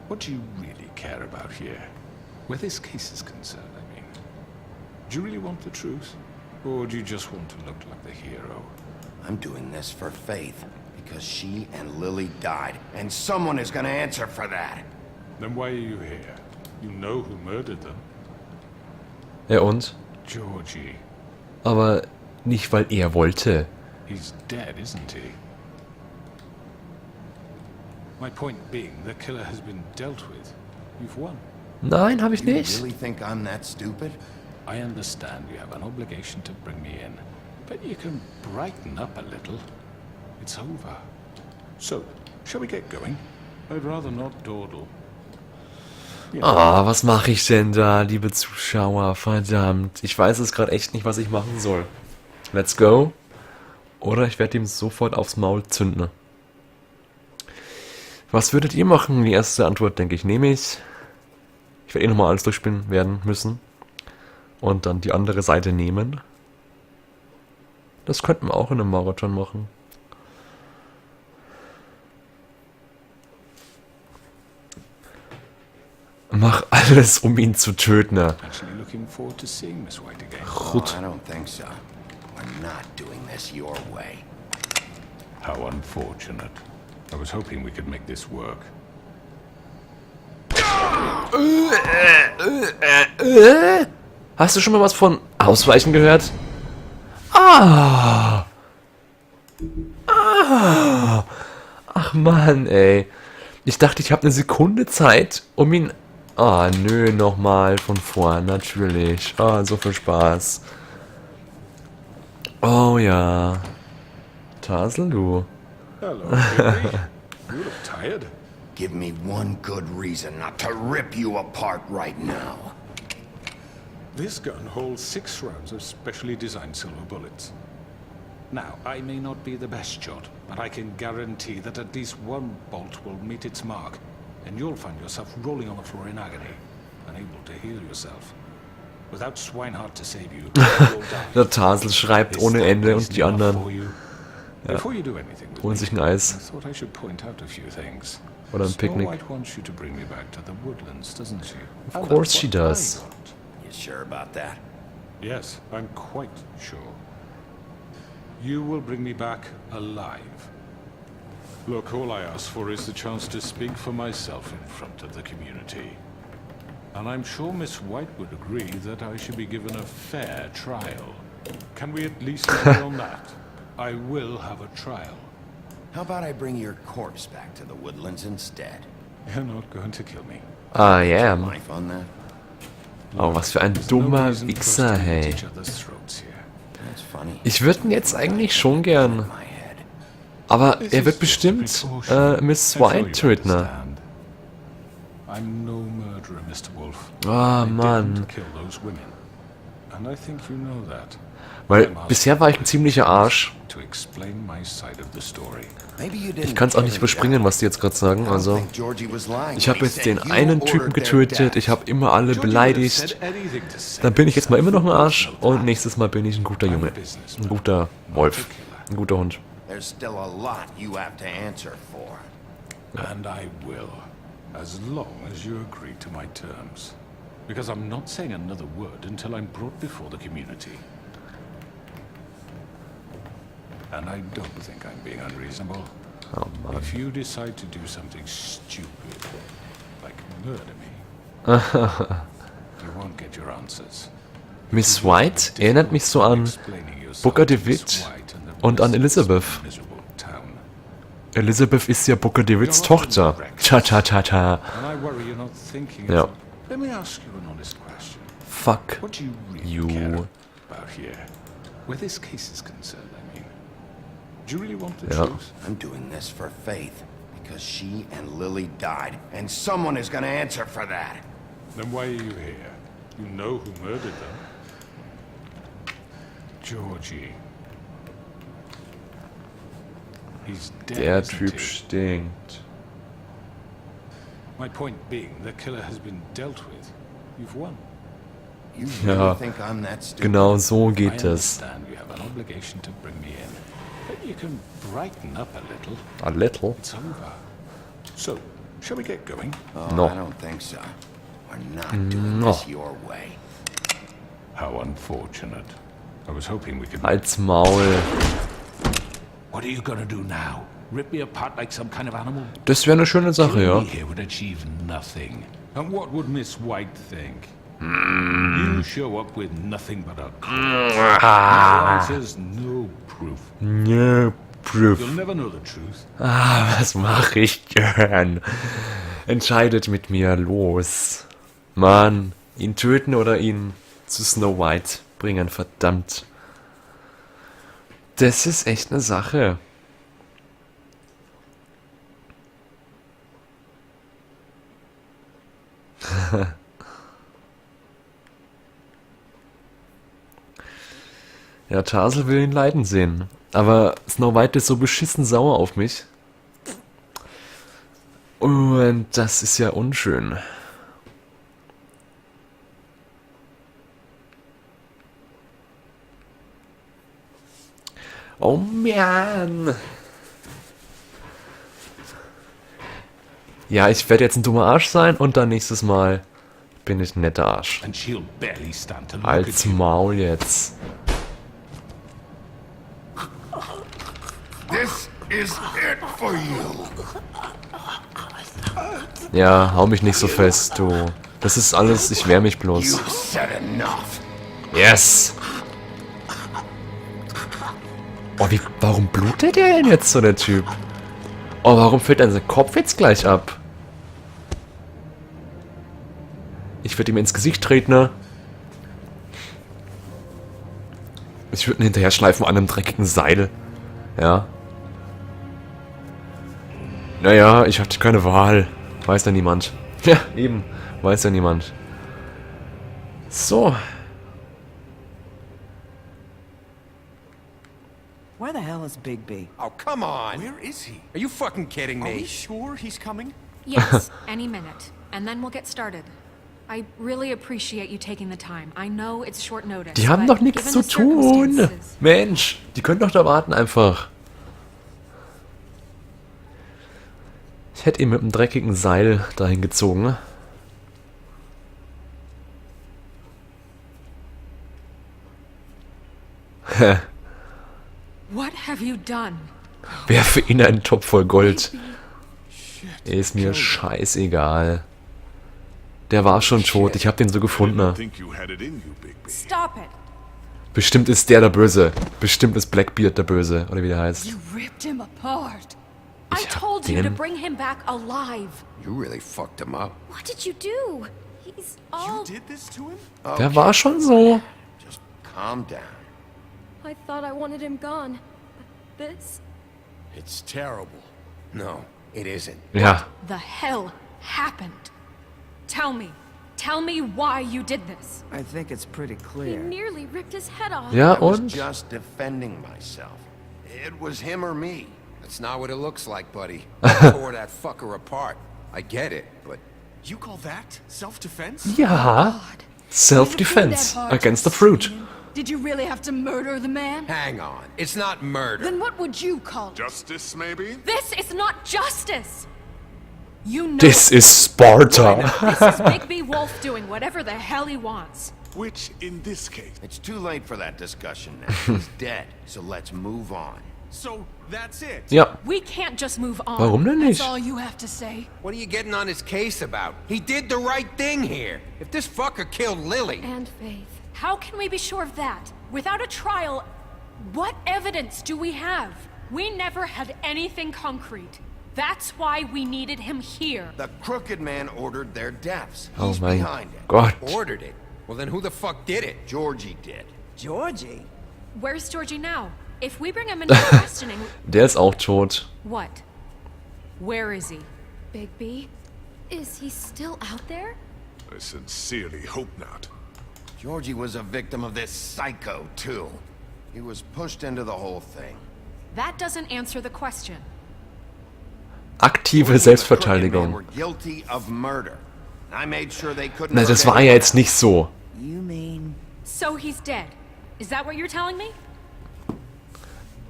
What do you really care about here? Where this case is concerned, I mean. Do you really want the truth? Or do you just want to look like the hero? I'm doing this for Faith, because she and Lily died, and someone is going to answer for that. Then why are you here? You know who murdered them. Ja und? Georgie. Aber nicht, weil er wollte. He's dead, isn't he? My point being, the killer has been dealt with. You've won. Nein, hab ich You nicht. really think I'm that stupid? I understand you have an obligation to bring me in, but you can brighten up a little. It's over. So, shall we get going? I'd rather not dawdle. Ah, was mache ich denn da, liebe Zuschauer? Verdammt. Ich weiß es gerade echt nicht, was ich machen soll. Let's go. Oder ich werde ihm sofort aufs Maul zünden. Was würdet ihr machen? Die erste Antwort, denke ich, nehme ich. Ich werde eh nochmal alles durchspielen werden müssen. Und dann die andere Seite nehmen. Das könnten wir auch in einem Marathon machen. Mach alles, um ihn zu töten. Actually looking forward to seeing Miss White again. Gut. Oh, I don't think so. We're not doing this your way. How unfortunate. I was hoping we could make this work. Hast du schon mal was von Ausweichen gehört? Ah! Ah! Ach Mann, ey. Ich dachte, ich habe eine Sekunde Zeit, um ihn... Ah, nö, nochmal von vorn, natürlich. Ah, so viel Spaß. Oh ja. Tasel, du. Hello, baby. You look tired. Give me one good reason not to rip you apart right now. This gun holds 6 rounds of specially designed silver bullets. Now, I may not be the best shot, but I can guarantee that at least one bolt will meet its mark, and you'll find yourself rolling on the floor in agony, unable to heal yourself. Without Swineheart to save you, you'll die. Der Tarsel schreibt Is ohne that Ende und die reason enough anderen for you? ja, Before you do anything with holen me, sich ein I Eis thought I should point out a few things. oder ein Snow Picknick. White wants you to bring me back to the woodlands, doesn't she? Of And course that's she what I does. want. You sure about that? Yes, I'm quite sure. You will bring me back alive. Look, all I ask for is the chance to speak for myself in front of the community. And I'm sure Miss White would agree that I should be given a fair trial. Can we at least agree on that? I will have a trial. How about I bring your corpse back to the woodlands instead? You're not going to kill me. I am. Life on that? Oh, was für ein There's no dummer reason for us Wichser, to be at hey. each other's throats here. That's funny. Ich würde ihn jetzt eigentlich schon gern. Aber This er wird is just a bestimmt precaution. Miss I'm sure White you töten. Ne? understand. I'm no murderer, Mr. Wolf. Ah, I didn't Mann. kill those women. And I think you know that. Weil I'm asking bisher war ich ein ziemlicher Arsch. To explain my side of the story. Maybe you Ich didn't kann es auch nicht carry it überspringen, was die jetzt gerade sagen. I don't Also, think Georgie was lying ich when habe he jetzt said den you einen Typen ordered their getötet, deaths. ich habe immer alle Georgie would have beleidigt. said anything to save Dann bin ich jetzt mal immer noch ein himself. Arsch und nächstes Mal bin ich ein guter Junge. Ein guter Wolf. Ein guter Hund. There's still a lot you have to answer for. And I will, as long as you agree to my terms. Because I'm not saying another word until I'm brought before the community. And I don't think I'm being unreasonable. Oh Mann. If you decide to do something stupid, like murder me, you won't get your answers. Miss White erinnert mich so an Explaining yourself Booker to DeWitt Miss White and the und an rest of this Elizabeth. miserable town. Elizabeth ist ja Booker DeWitts Tochter. Ta ta ta ta. And I worry you're not thinking Ja. of... Let me ask you an honest question. Fuck What do you really you. care about here? Where this case is concerned, I mean. Do you really want the Ja. truth? I'm doing this for Faith, because she and Lily died, and someone is gonna answer for that. Then why are you here? You know who murdered them. Georgie. He's dead, Der isn't Typ he? stinkt. My point being, the killer has been dealt with. You've won. You really Ja, think I'm that stupid? genau so geht I es. understand you have an obligation to bring me in, but you can brighten up a little. A little. It's over. So, shall we get going? Oh, No. I don't think so. We're not doing No. this your way. How unfortunate. I was hoping we could. Halt's Maul. What are you gonna do now? Rip me apart like some kind of animal? Das wäre eine schöne Sache, Killing ja. me here would achieve nothing. And what would Miss White think? You show up with nothing but a corpse. No answers, no proof. No proof. You'll never know the truth. Ah, was mache ich denn? Entscheidet mit mir, los. Mann, ihn töten oder ihn zu Snow White bringen, verdammt. Das ist echt eine Sache. Ja, Tarsel will ihn leiden sehen. Aber Snow White ist so beschissen sauer auf mich. Und das ist ja unschön. Oh man. Ja, ich werde jetzt ein dummer Arsch sein und dann nächstes Mal bin ich ein netter Arsch. And she'll barely stand to look Halt's at you. Maul jetzt. This is it for you. Ja, hau mich nicht so fest, du. Das ist alles, ich wehr mich bloß. You've said enough. Yes! Oh, warum blutet der denn jetzt so, der Typ? Oh, warum fällt denn sein Kopf jetzt gleich ab? Ich würde ihm ins Gesicht treten, ne? Ich würde ihn hinterher schleifen an einem dreckigen Seil. Ja. Naja, ich hatte keine Wahl. Weiß ja niemand. Ja, eben. Weiß ja niemand. So. Where the hell is Bigby? Oh, come on. Where is he? Are you fucking kidding Are me? we sure he's coming? Yes, any minute. And then we'll get started. I really appreciate you taking the time. I know it's short notice. Die haben but doch nichts given zu the tun. circumstances- Mensch, die können doch da warten einfach. Ich hätte ihn mit einem dreckigen Seil dahin gezogen. What have you done? Werfe ihn einen Topf voll Gold. Ist mir scheißegal. Der war schon tot. Ich hab den so gefunden. Think you had it in you, Bigby. Stop it! Bestimmt ist der der Böse. Bestimmt ist Blackbeard der Böse. Oder wie der heißt. You ripped him apart. I told you to den- bring him back alive. You really fucked him up. What did you do? He's all. You did this to him? Der war schon so. Just calm down. I thought I wanted him gone. But this? It's terrible. No, it isn't. Ja. The hell happened? Tell me. Tell me why you did this. I think it's pretty He clear. nearly ripped his head off. Ja, I was und? just defending myself. It was him or me. That's not what it looks like, buddy. You tore that fucker apart. I get it, but You call that self-defense? Ja. Self-defense against the fruit. Did you really have to murder the man? hang on. It's not murder. Then what would you call it? Justice, maybe? This is not justice! You know This is Sparta. this is Bigby Wolf doing whatever the hell he wants. Which, in this case, It's too late for that discussion now. He's dead, so let's move on. So that's it. Ja. We can't just move on. Warum denn That's nicht? all you have to say. What are you getting on his case about? He did the right thing here. If this fucker killed Lily, And Faith. How can we be sure of that? Without a trial, what evidence do we have? We never had anything concrete. That's why we needed him here. The Crooked Man ordered their deaths. Oh He's mein behind it. Gott. ordered it. Well, then who the fuck did it? Georgie did. Georgie? Where's Georgie now? If we bring him into questioning, Der ist auch tot. what? Where is he? Bigby? Is he still out there? I sincerely hope not. Georgie was a victim of this psycho, too. He was pushed into the whole thing. That doesn't answer the question. Aktive Georgie and the Crooked Man Selbstverteidigung. were guilty of murder. I made sure they couldn't Na, das hurt war ja jetzt nicht so. You mean So he's dead. Is that what you're telling me?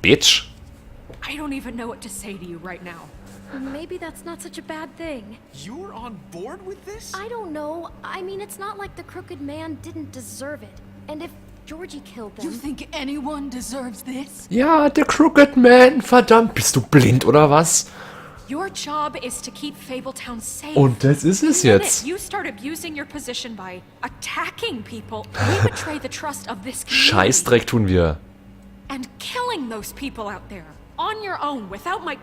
Bitch. I don't even know what to say to you right now. Maybe that's not such a bad thing. You're on board with this? I don't know. I mean, it's not like the Crooked Man didn't deserve it. And if Georgie killed them. You think anyone deserves this? Ja, der Crooked Man. Verdammt. Bist du blind oder was? Your job is to keep Fabletown safe. Und das ist es The minute jetzt. You start abusing your position by attacking people. We betray the trust of this community. Scheißdreck tun wir. And killing those people out there on your own without my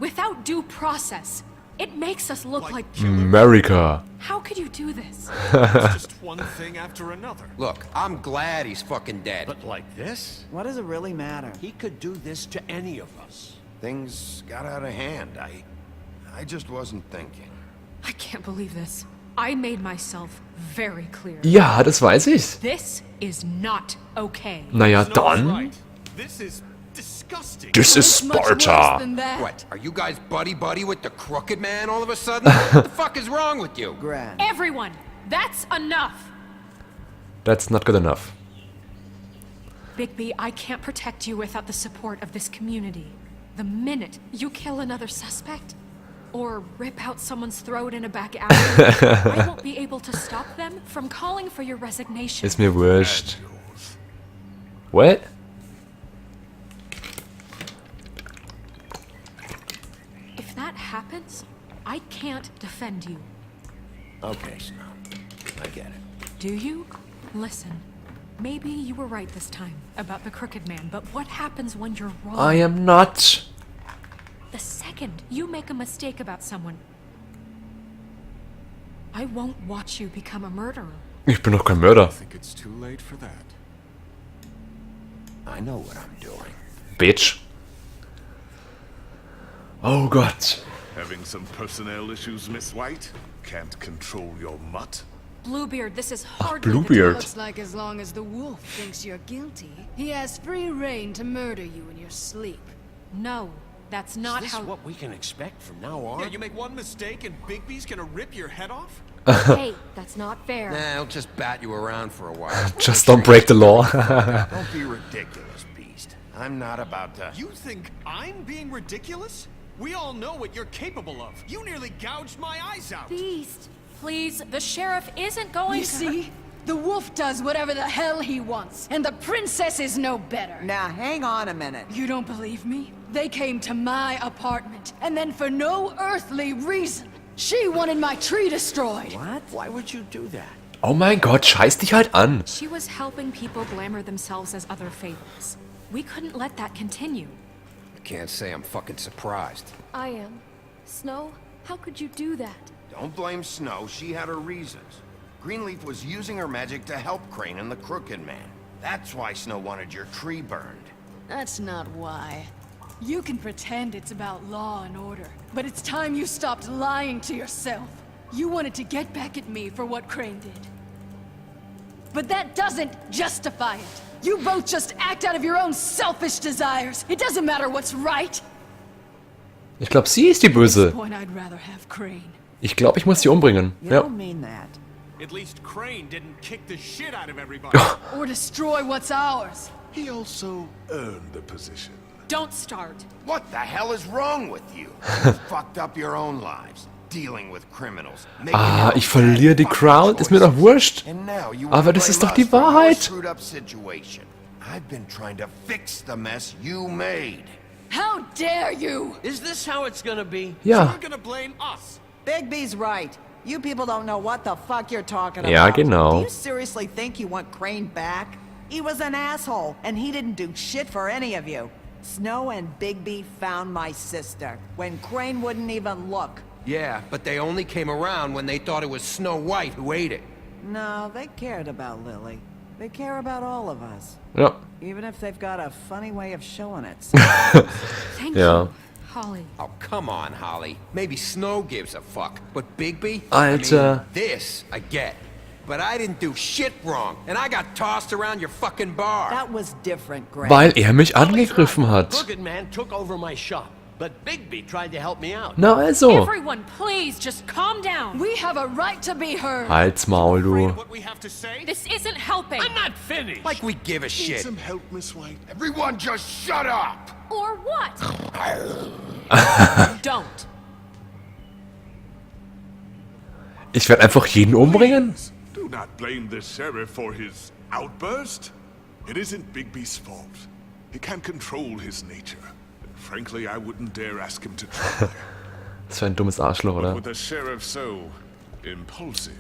without due process. It makes us look like, America. how could you do this? It's just one thing after another. Look, I'm glad he's fucking dead. But like this? what does it really matter? He could do this to any of us. Things got out of hand. I just wasn't thinking. I can't believe this. I made myself very clear. Ja, das weiß ich. This is not okay. Naja, Snow's dann. right. This is disgusting. This is It's much worse Sparta. than that. What? Are you guys buddy buddy with the crooked man all of a sudden? What the fuck is wrong with you? Gran. Everyone, that's enough. That's not good enough. Bigby, I can't protect you without the support of this community. The minute you kill another suspect or rip out someone's throat in a back alley, I won't be able to stop them from calling for your resignation. Ist mir wurscht. What? If that happens, I can't defend you. Okay, Snow. I get it. Do you? Listen. Maybe you were right this time about the Crooked Man, but what happens when you're wrong? I am not. The second you make a mistake about someone, I won't watch you become a murderer. Ich bin doch kein Mörder. I think it's too late for that. I know what I'm doing. Bitch. Oh Gott. Having some personnel issues, Miss White? Can't control your mutt? Bluebeard, this is hardly the Bluebeard. Looks like as long as the wolf thinks you're guilty, he has free reign to murder you in your sleep. No, that's not Is this how. what we can expect from now on? Yeah, you make one mistake and Bigby's gonna rip your head off? Hey, that's not fair. Nah, he'll just bat you around for a while. Just don't break the law. Don't be ridiculous, Beast. I'm not about to. You think I'm being ridiculous? We all know what you're capable of. You nearly gouged my eyes out. Beast, please, the sheriff isn't going You to. see? The wolf does whatever the hell he wants, and the princess is no better. Now, hang on a minute. You don't believe me? They came to my apartment, and then for no earthly reason, she wanted my tree destroyed. What? Why would you do that? Oh mein Gott, scheiß dich halt an. She was helping people glamour themselves as other fables. We couldn't let that continue. I can't say I'm fucking surprised. I am. Snow, how could you do that? Don't blame Snow. She had her reasons. Greenleaf was using her magic to help Crane and the Crooked Man. That's why Snow wanted your tree burned. That's not why. You can pretend it's about law and order, but it's time you stopped lying to yourself. You wanted to get back at me for what Crane did. But that doesn't justify it. You both just act out of your own selfish desires. It doesn't matter what's right. Ich glaube, sie ist die At this Böse. point, I'd rather have Crane. Ich glaube, ich muss sie umbringen. You Ja. don't mean that. At least Crane didn't kick the shit out of everybody. Or destroy what's ours. He also earned the position. Don't start. What the hell is wrong with you? You fucked up your own lives, dealing with criminals. making Ah, your ich verliere die Crowd. Ist mir doch wurscht. And now you Aber wanna das ist blame doch die us for your Wahrheit. Screwed up situation. I've been trying to fix the mess you made. How dare you! Is this how it's gonna be? Ja. You're gonna blame us. Bigby's right. You people don't know what the fuck you're talking Ja, about. genau. Do you seriously think you want Crane back? He was an asshole, and he didn't do shit for any of you. Snow and Bigby found my sister when Crane wouldn't even look. Yeah, but they only came around when they thought it was Snow White who ate it. No, they cared about Lily. They care about all of us. Ja. Even if they've got a funny way of showing it. Thank Ja. you, Holly. Oh, come on, Holly. Maybe Snow gives a fuck, but Bigby? Alter. I mean, this I get. But I didn't do shit wrong, and I got tossed around your fucking bar. That was different, Greg. Weil er mich angegriffen hat. Crooked Man took over my shop, but Bigby tried to help me out. Na also. Everyone, please just calm down. We have a right to be heard. Halt's Maul, du. What we have to say? This isn't helping. I'm not finished. Like we give a Need shit. some help, Miss White? Everyone just shut up! Or what? Don't. Ich werde einfach jeden umbringen. Do not blame the sheriff for his outburst. It isn't Bigby's fault. He can't control his nature. And frankly, I wouldn't dare ask him to try. Das war ein dummes Arschloch, oder? With the sheriff so impulsive,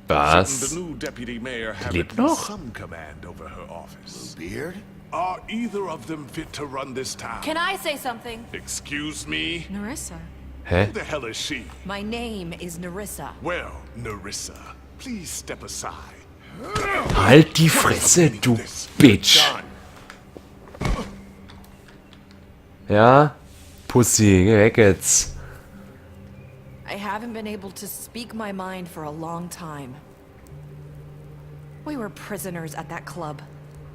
Was? shouldn't the new deputy mayor have lebt at least noch? some command over her office? Beard? Are either of them fit to run this town? Can I say something? Excuse me? Nerissa. Hä? Who the hell is she? My name is Nerissa. Well, Nerissa, please step aside. Halt die Fresse, du Bitch. Ja? Pussy, geh weg jetzt. I haven't been able to speak my mind for a long time. We were prisoners at that club.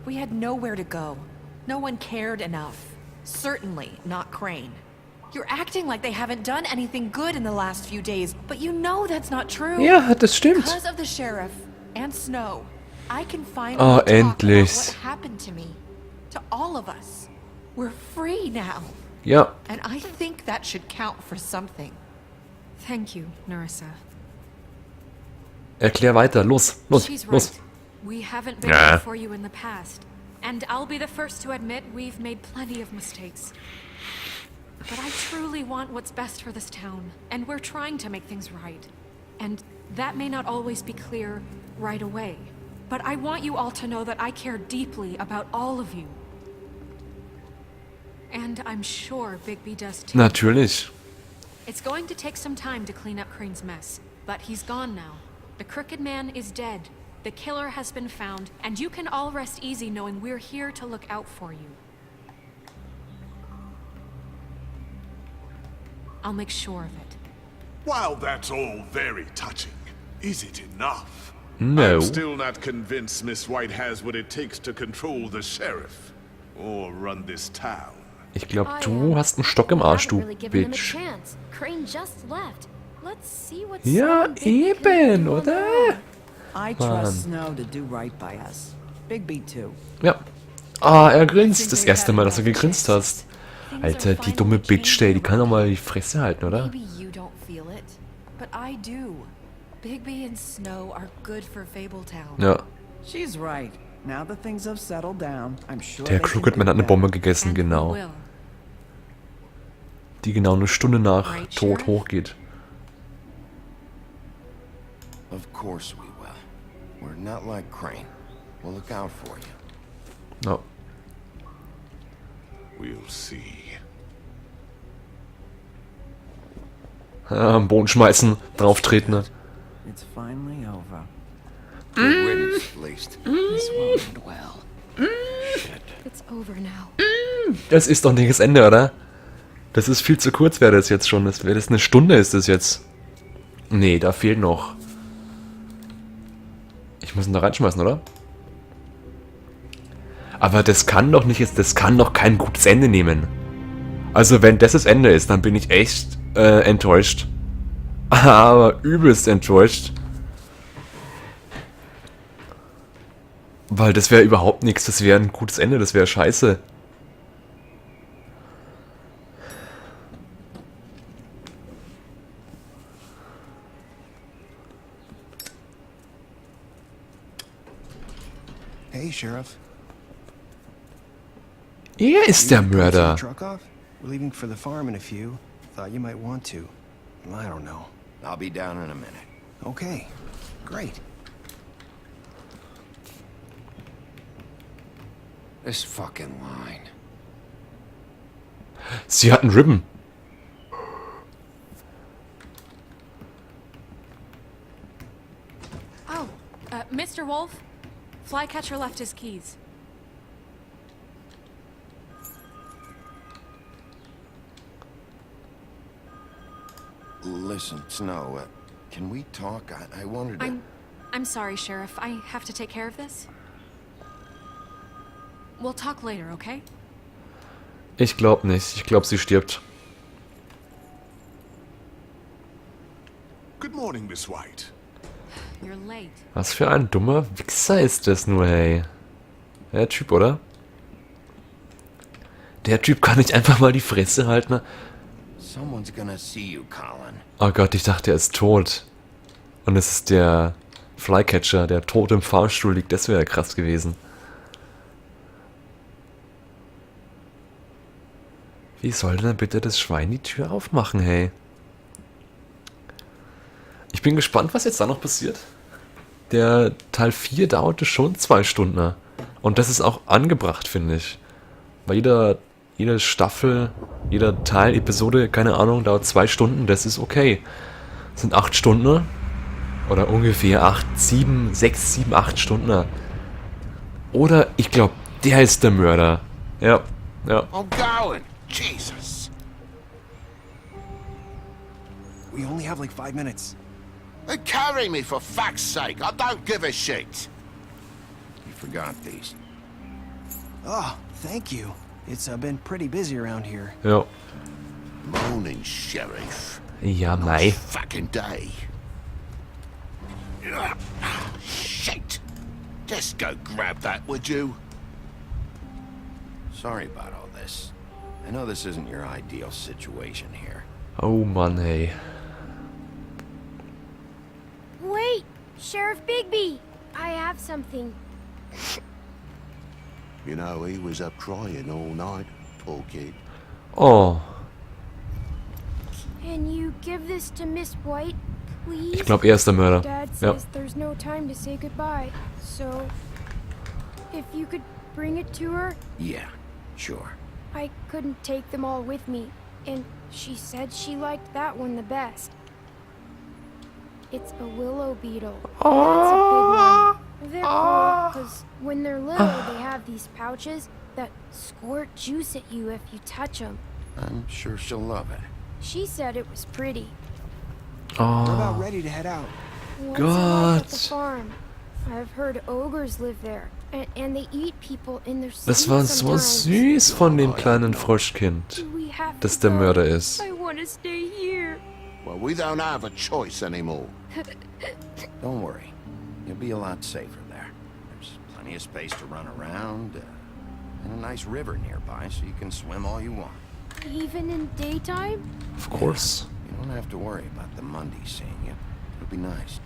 We had nowhere to go. No one cared enough. Certainly not Crane. You're acting like they haven't done anything good in the last few days, but you know that's not true. Ja, das stimmt. Because of the sheriff and Snow, I can finally Oh, talk about endlich. what happened to me, to all of us. We're free now, Ja. and I think that should count for something. Thank you, Nerissa. Erklär weiter. Los, los, She's los. right. We haven't been Ja. there for you in the past. And I'll be the first to admit we've made plenty of mistakes. But I truly want what's best for this town, and we're trying to make things right. And that may not always be clear right away. But I want you all to know that I care deeply about all of you. And I'm sure Bigby does too. Natürlich. It's going to take some time to clean up Crane's mess, but he's gone now. The Crooked Man is dead. The killer has been found, and you can all rest easy knowing we're here to look out for you. I'll make sure of it. While that's all very touching, is it enough? No. I'm still not convinced Miss White has what it takes to control the sheriff or run this town. Ich glaube, du hast einen Stock im Arsch, du Really given them a Bitch. chance. Crane just left. Let's see what Ja, Snow and Bigby can eben, do on oder? their own. I Mann. trust Snow to do right by us. Bigby too. Ja. Ah, er grinst. Das erste Mal, dass du gegrinst hast. Alter, die dumme Bitch, ey, die kann doch mal die Fresse halten, oder? Maybe you don't feel it, but I do. Bigby and Snow are good for Fabletown. Ja. She's right. Now that things have settled down, I'm sure Der they can Crooked Man do hat eine better. Bombe gegessen, genau. Will. Die genau eine Stunde nach Right, Tod Sheriff? hochgeht. Of course we will. We're not like Crane. We'll look out for you. Ja. We'll see. Am Boden schmeißen, drauftreten. Ne? It's finally over. Good riddance, at least. This won't end well. It's over now. Das ist doch nicht das Ende, oder? Das ist viel zu kurz, wäre das jetzt schon. Das wäre das eine Stunde, ist das jetzt. Nee, da fehlt noch. Ich muss ihn da reinschmeißen, oder? Aber das kann doch nicht jetzt, das kann doch kein gutes Ende nehmen. Also wenn das das Ende ist, dann bin ich echt enttäuscht. Aber übelst enttäuscht. Weil das wäre überhaupt nichts, das wäre ein gutes Ende, das wäre scheiße. Hey, Sheriff. Er ist der You wanna come see Mörder. the Truck off? We're leaving for the farm in a few. Thought you might want to. I don't know. I'll be down in a minute. Okay, great. This fucking line. Sie hat einen Ribbon. Oh, Mr. Wolf, Flycatcher left his keys. Listen, Snow, can we talk? I wanted to... I'm sorry, Sheriff. I have to take care of this. We'll talk later, okay? Ich glaub nicht. Ich glaub, sie stirbt. Good morning, Miss White. You're late. Was für ein dummer Wichser ist das nur, hey. Der Typ, oder? Der Typ kann nicht einfach mal die Fresse halten. Someone's gonna see you, Colin. Oh Gott, ich dachte, er ist tot. Und es ist der Flycatcher, der tot im Fahrstuhl liegt. Das wäre ja krass gewesen. Wie soll denn bitte das Schwein die Tür aufmachen, hey? Ich bin gespannt, was jetzt da noch passiert. Der Teil 4 dauerte schon 2 Stunden. Und das ist auch angebracht, finde ich. Weil jede Staffel, jeder Teil, Episode, keine Ahnung, dauert 2 Stunden, das ist okay. Das sind 8 Stunden. Oder ungefähr 8, 7, 6, 7, 8 Stunden. Oder ich glaub, der ist der Mörder. Ja, ja. I'm going. Jesus. We only have like 5 minutes. They carry me for fuck's sake. I don't give a shit. You forgot these. Oh, thank you. It's been pretty busy around here. Ja. Morning, Sheriff. Ja, mei. Fucking day. Shit. Just go grab that, would you? Sorry about all this. I know this isn't your ideal situation here. Oh Mann, hey. Wait, Sheriff Bigby, I have something. You know, he was up crying all night, poor kid. Oh. Can you give this to Miss White, please? Ich glaub, er ist der Mörder. Dad Ja. says there's no time to say goodbye, so if you could bring it to her, Yeah, sure. I couldn't take them all with me, and she said she liked that one the best. It's a willow beetle. That's a big one. They're cool because when they're little, they have these pouches that squirt juice at you if you touch them. I'm sure she'll love it. She said it was pretty. Oh. We're about ready to head out. What's it like at the Gott. farm? I've heard ogres live there, and they eat people in their sleep Das war so sometimes. süß von dem kleinen Froschkind, Do we have dass to der go? Mörder ist. I want to stay here. Well, we don't have a choice anymore. Don't worry. You'll be a lot safer there. There's plenty of space to run around, and a nice river nearby so you can swim all you want. Even in daytime? Of course. You don't have to worry about the Monday seeing you. It'll be nice.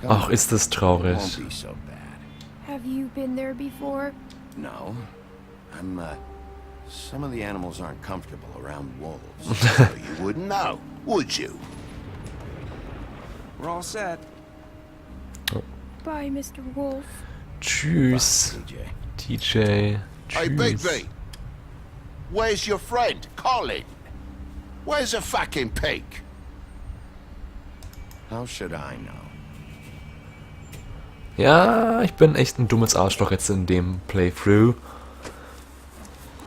Come Ach, on. ist das It traurig. won't be so bad. Have you been there before? No. I'm, Some of the animals aren't comfortable around wolves. So you wouldn't know, would you? We're all set. Bye, Mr. Wolf. Tschüss, TJ. Hey, Tschüss. Bigby. Where's your friend, Colin? Where's the fucking pig? How should I know? Ja, ich bin echt ein dummes Arschloch jetzt in dem Playthrough.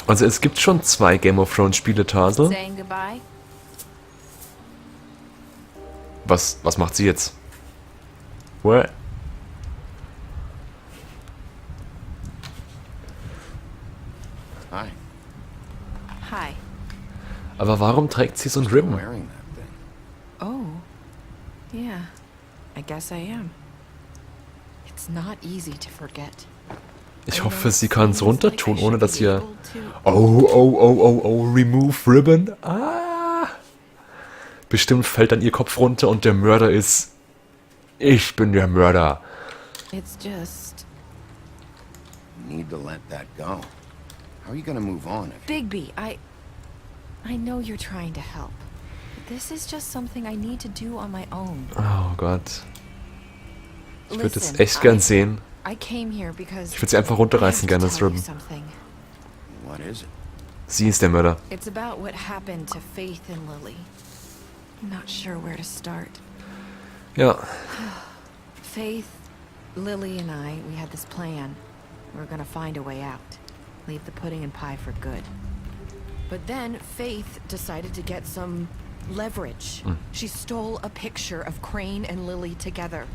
Also es gibt schon 2 Game of Thrones Spiele, Tarsel. Saying goodbye? Was macht sie jetzt? What? Hi. Hi. Aber warum trägt sie so ein Ribbon? Wearing that thing. Oh. Yeah. I guess I am. It's not easy to forget. Ich hoffe, sie kann's runter tun, ohne dass ihr... Oh, oh, oh, oh, oh, remove ribbon. Ah. Bestimmt fällt dann ihr Kopf runter und der Mörder ist... Ich bin der Mörder. It's just... You need to let that go. How are you gonna move on if... Bigby, I know you're trying to help. But this is just something I need to do on my own. Oh Gott. Ich würde es Listen, echt gern sehen. I came here because Ich würde sie einfach runterreißen I have gerne, to das tell you Ribbon. something. What is it? Sie ist der Mörder. It's about what happened to Faith and Lily. I'm not sure where to start. Ja. Faith, Lily and I, we had this plan. We were gonna find a way out. Leave the pudding and pie for good. But then Faith decided to get some leverage. She stole a picture of Crane and Lily together.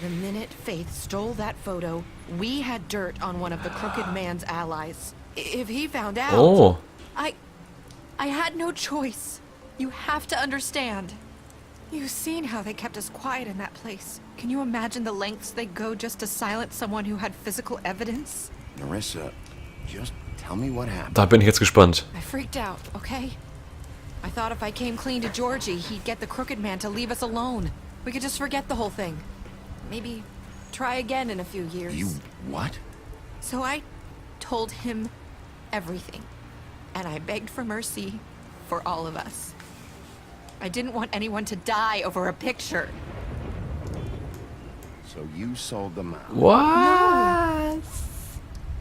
The minute Faith stole that photo, we had dirt on one of the Crooked Man's allies. If he found out... Oh. I had no choice. You have to understand. You've seen how they kept us quiet in that place. Can you imagine the lengths they go just to silence someone who had physical evidence? Nerissa, just tell me what happened. Da bin ich jetzt gespannt. I freaked out, okay? I thought if I came clean to Georgie, he'd get the Crooked Man to leave us alone. We could just forget the whole thing. Maybe try again in a few years. You what? So I told him everything. And I begged for mercy for all of us. I didn't want anyone to die over a picture. So you sold them out. What? No.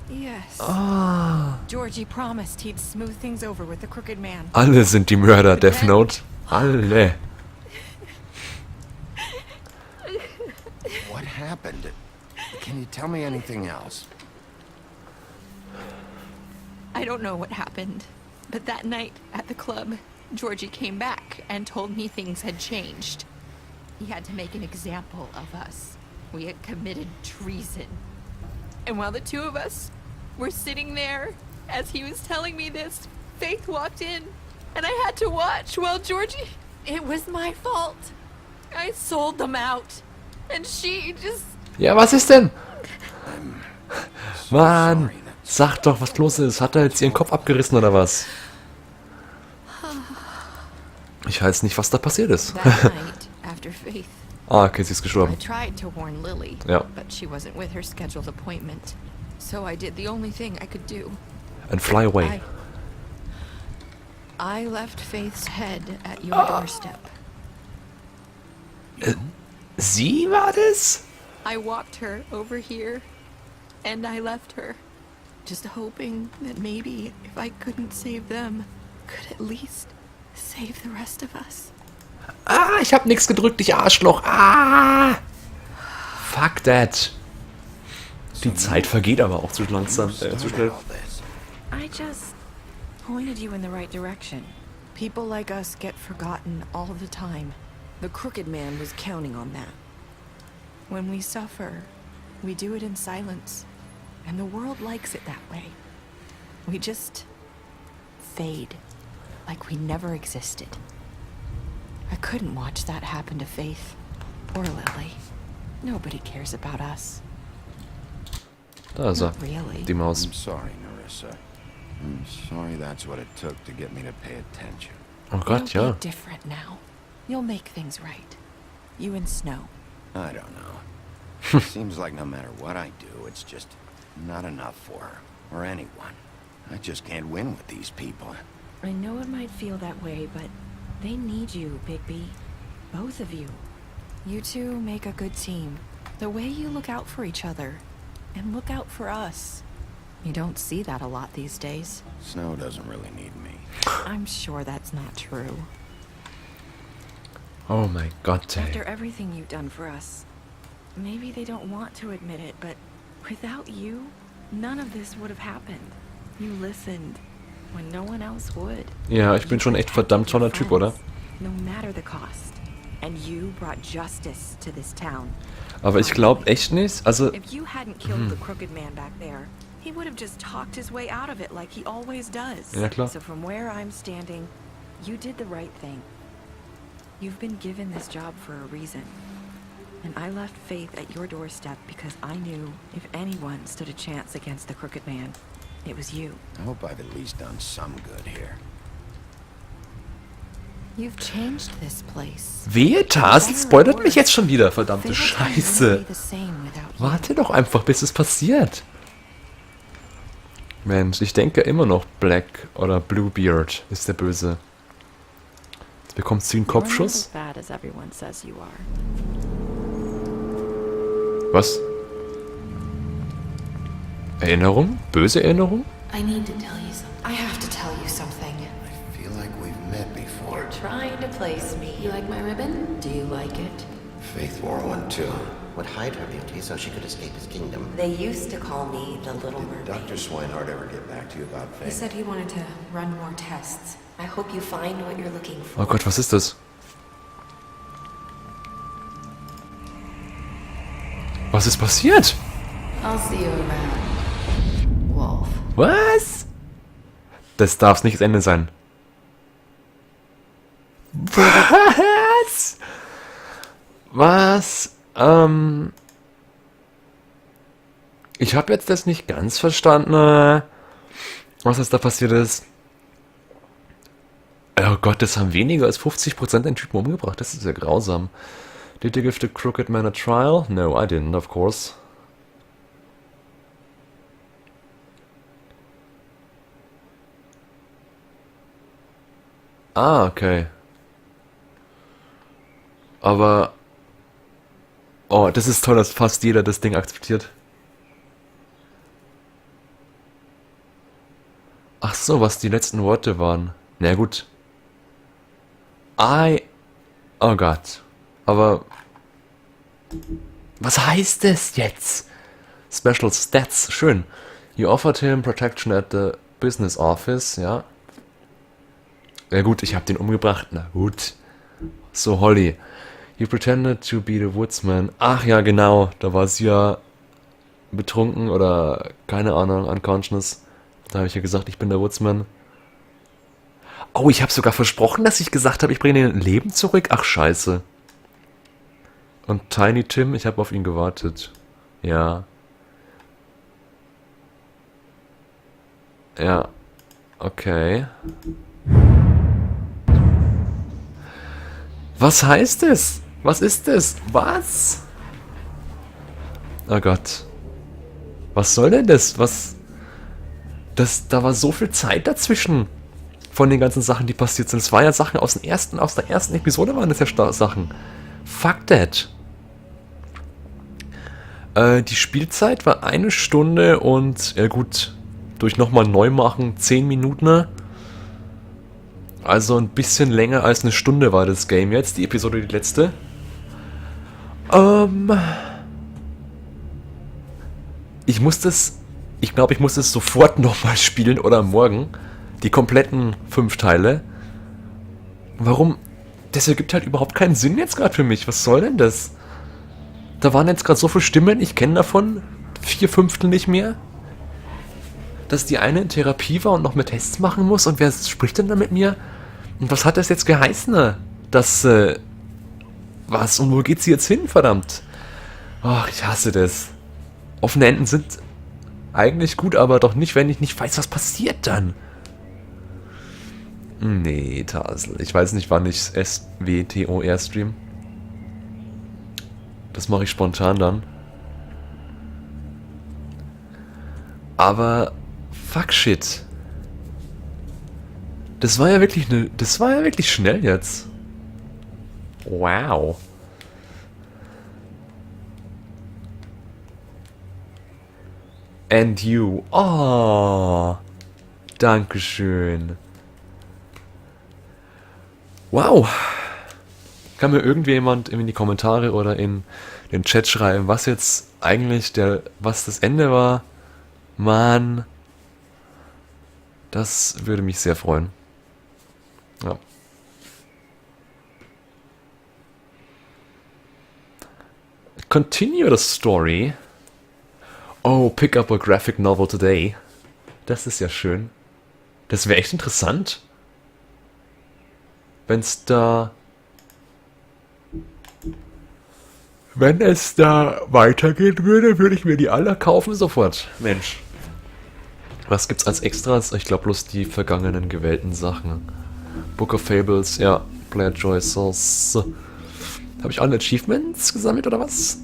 Yes. Ah. Georgie promised he'd smooth things over with the Crooked Man. Alle sind die Mörder, Death Note. Alle. What happened? Can you tell me anything else? I don't know what happened, but that night at the club, Georgie came back and told me things had changed. He had to make an example of us. We had committed treason. And while the two of us were sitting there, as he was telling me this, Faith walked in, and I had to watch while Georgie... It was my fault. I sold them out. And she just... Ja, was ist denn? Mann, sag doch, was los ist. Hat er jetzt ihren Kopf abgerissen oder was? Ich weiß nicht, was da passiert ist. That night, after Faith, Ah, okay, sie ist gestorben. I tried to warn Lily, Ja. but she wasn't with her scheduled appointment. So I did the only thing I could do. And fly away. I left Faith's head at your doorstep. Sie war das? I walked her over here, and I left her, just hoping that maybe if I couldn't save them, could at least save the rest of us. Ah, ich hab nix gedrückt, ich Arschloch. Ah! Fuck that. Die Zeit vergeht aber auch zu langsam, zu schnell. I just pointed you in the right direction. People like us get forgotten all the time. The Crooked Man was counting on that. When we suffer, we do it in silence, and the world likes it that way. We just fade, like we never existed. I couldn't watch that happen to Faith or Lily. Nobody cares about us. Da ist er. Not really. Die Maus. I'm sorry, Nerissa. I'm sorry that's what it took to get me to pay attention. Oh Gott, It'll ja. be different now. You'll make things right. You and Snow. I don't know. Seems like no matter what I do, it's just not enough for her or anyone. I just can't win with these people. I know it might feel that way, but they need you, Bigby. Both of you. You two make a good team. The way you look out for each other and look out for us. You don't see that a lot these days. Snow doesn't really need me. I'm sure that's not true. Oh mein Gott, ey. After everything you've done for us, maybe they don't want to admit it, but without you, none of this would have happened. You listened when no one else would. Ja, ich bin schon echt verdammt toller Typ, oder? No matter the cost. And you brought justice to this town. Aber ich glaube echt nicht, also... If you hadn't killed the crooked man back there, he would have just talked his way out of it like he always does. Ja, klar. So from where I'm standing, you did the right thing. You've been given this job for a reason. And I left Faith at your doorstep because I knew if anyone stood a chance against the crooked man, it was you. I hope I've at least done some good here. You've changed this place. Wehe, Tasel spoilert mich jetzt schon wieder, verdammte Scheiße. The same without you. Warte doch einfach, bis es passiert. Mensch, ich denke immer noch Black oder Bluebeard ist der Böse. Jetzt bekommt sie einen You're not Kopfschuss. as bad as everyone says you are. Was? Erinnerung? Böse Erinnerung? I need to tell you something. I have to tell you something. I feel like we've met before. You're trying to place me. You like my ribbon? Do you like it? Faith wore one too. Would hide her beauty so she could escape his kingdom. They used to call me the Little Did Mermaid. Dr. Swinehart ever get back to you about He Faith? said he wanted to run more tests. I hope you find what you're looking for. Oh Gott, was ist das? Was ist passiert? I'll see you around, Wolf. Was? Das darf's nicht das Ende sein. Was? Was? Ich habe jetzt das nicht ganz verstanden, was jetzt da passiert ist. Oh Gott, das haben weniger als 50% den Typen umgebracht. Das ist ja grausam. Did you give the crooked man a trial? No, I didn't, of course. Ah, okay. Aber... Oh, das ist toll, dass fast jeder das Ding akzeptiert. Ach so, was die letzten Worte waren. Na gut. I... Oh Gott. Aber... Was heißt das jetzt? Special Stats, schön. You offered him protection at the business office, ja. Ja gut, ich habe den umgebracht. Na gut. So, Holly. You pretended to be the woodsman. Ach ja, genau. Da war sie ja betrunken oder keine Ahnung, unconscious. Da habe ich ja gesagt, ich bin der Woodsman. Oh, ich habe sogar versprochen, dass ich gesagt habe, ich bringe den Leben zurück. Ach, scheiße. Und Tiny Tim, ich habe auf ihn gewartet. Ja. Ja. Okay. Was heißt es? Was ist es? Was? Oh Gott. Was soll denn das? Was? Das, da war so viel Zeit dazwischen. Von den ganzen Sachen, die passiert sind. Es waren ja Sachen aus, aus der ersten Episode waren das ja Sachen. Fuck that. Die Spielzeit war 1 Stunde und, ja gut, durch nochmal neu machen, 10 Minuten. Also ein bisschen länger als eine Stunde war das Game jetzt, die Episode, die letzte. Ich muss das, ich glaube, ich muss das sofort nochmal spielen oder morgen. Die kompletten 5 Teile. Warum? Das ergibt halt überhaupt keinen Sinn jetzt gerade für mich. Was soll denn das? Da waren jetzt gerade so viele Stimmen, ich kenne davon 4/5 nicht mehr. Dass die eine in Therapie war und noch mehr Tests machen muss. Und wer spricht denn da mit mir? Und was hat das jetzt geheißen? Das, was? Und wo geht sie jetzt hin, verdammt? Ach, ich hasse das. Offene Enden sind eigentlich gut, aber doch nicht, wenn ich nicht weiß, was passiert dann. Nee, Tasel. Ich weiß nicht, wann ich SWTOR stream. Das mache ich spontan dann. Aber fuck shit. Das war ja wirklich ne, das war ja wirklich schnell jetzt. Wow. And you. Oh. Dankeschön. Wow. Kann mir irgendjemand in die Kommentare oder in den Chat schreiben, was jetzt eigentlich der, was das Ende war? Mann. Das würde mich sehr freuen. Ja. Continue the story. Oh, pick up a graphic novel today. Das ist ja schön. Das wäre echt interessant. Wenn's da... Wenn es da weitergehen würde, würde ich mir die alle kaufen sofort. Mensch. Was gibt's als Extras? Ich glaub bloß die vergangenen gewählten Sachen. Book of Fables, ja. Player Choices. Hab ich alle Achievements gesammelt oder was?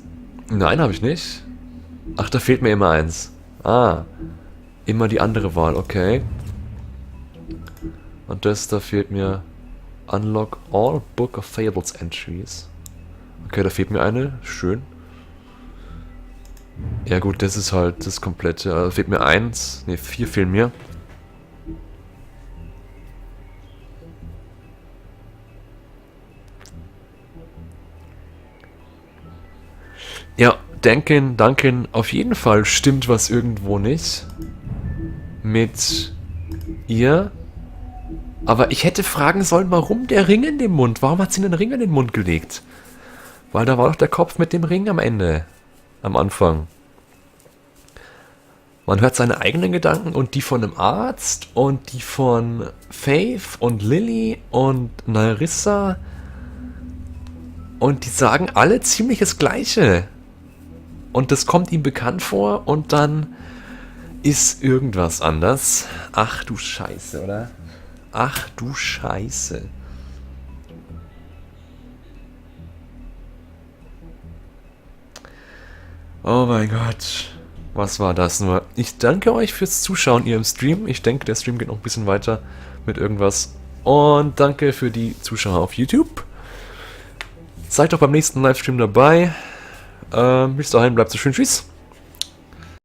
Nein, hab ich nicht. Ach, da fehlt mir immer eins. Ah. Immer die andere Wahl, okay. Und das, da fehlt mir Unlock all Book of Fables Entries. Okay, da fehlt mir eine. Schön. Ja gut, das ist halt das komplette. Da fehlt mir eins. Ne, 4 fehlen mir. Ja, Duncan, auf jeden Fall stimmt was irgendwo nicht mit ihr. Aber ich hätte fragen sollen, warum der Ring in dem Mund? Warum hat sie den Ring in den Mund gelegt? Weil da war doch der Kopf mit dem Ring am Ende. Am Anfang. Man hört seine eigenen Gedanken und die von einem Arzt und die von Faith und Lily und Nerissa. Und die sagen alle ziemlich das Gleiche. Und das kommt ihm bekannt vor und dann ist irgendwas anders. Ach du Scheiße, oder? Ach du Scheiße. Oh mein Gott. Was war das nur? Ich danke euch fürs Zuschauen hier im Stream. Ich denke, der Stream geht noch ein bisschen weiter mit irgendwas. Und danke für die Zuschauer auf YouTube. Seid doch beim nächsten Livestream dabei. Bis dahin, bleibt so schön. Tschüss.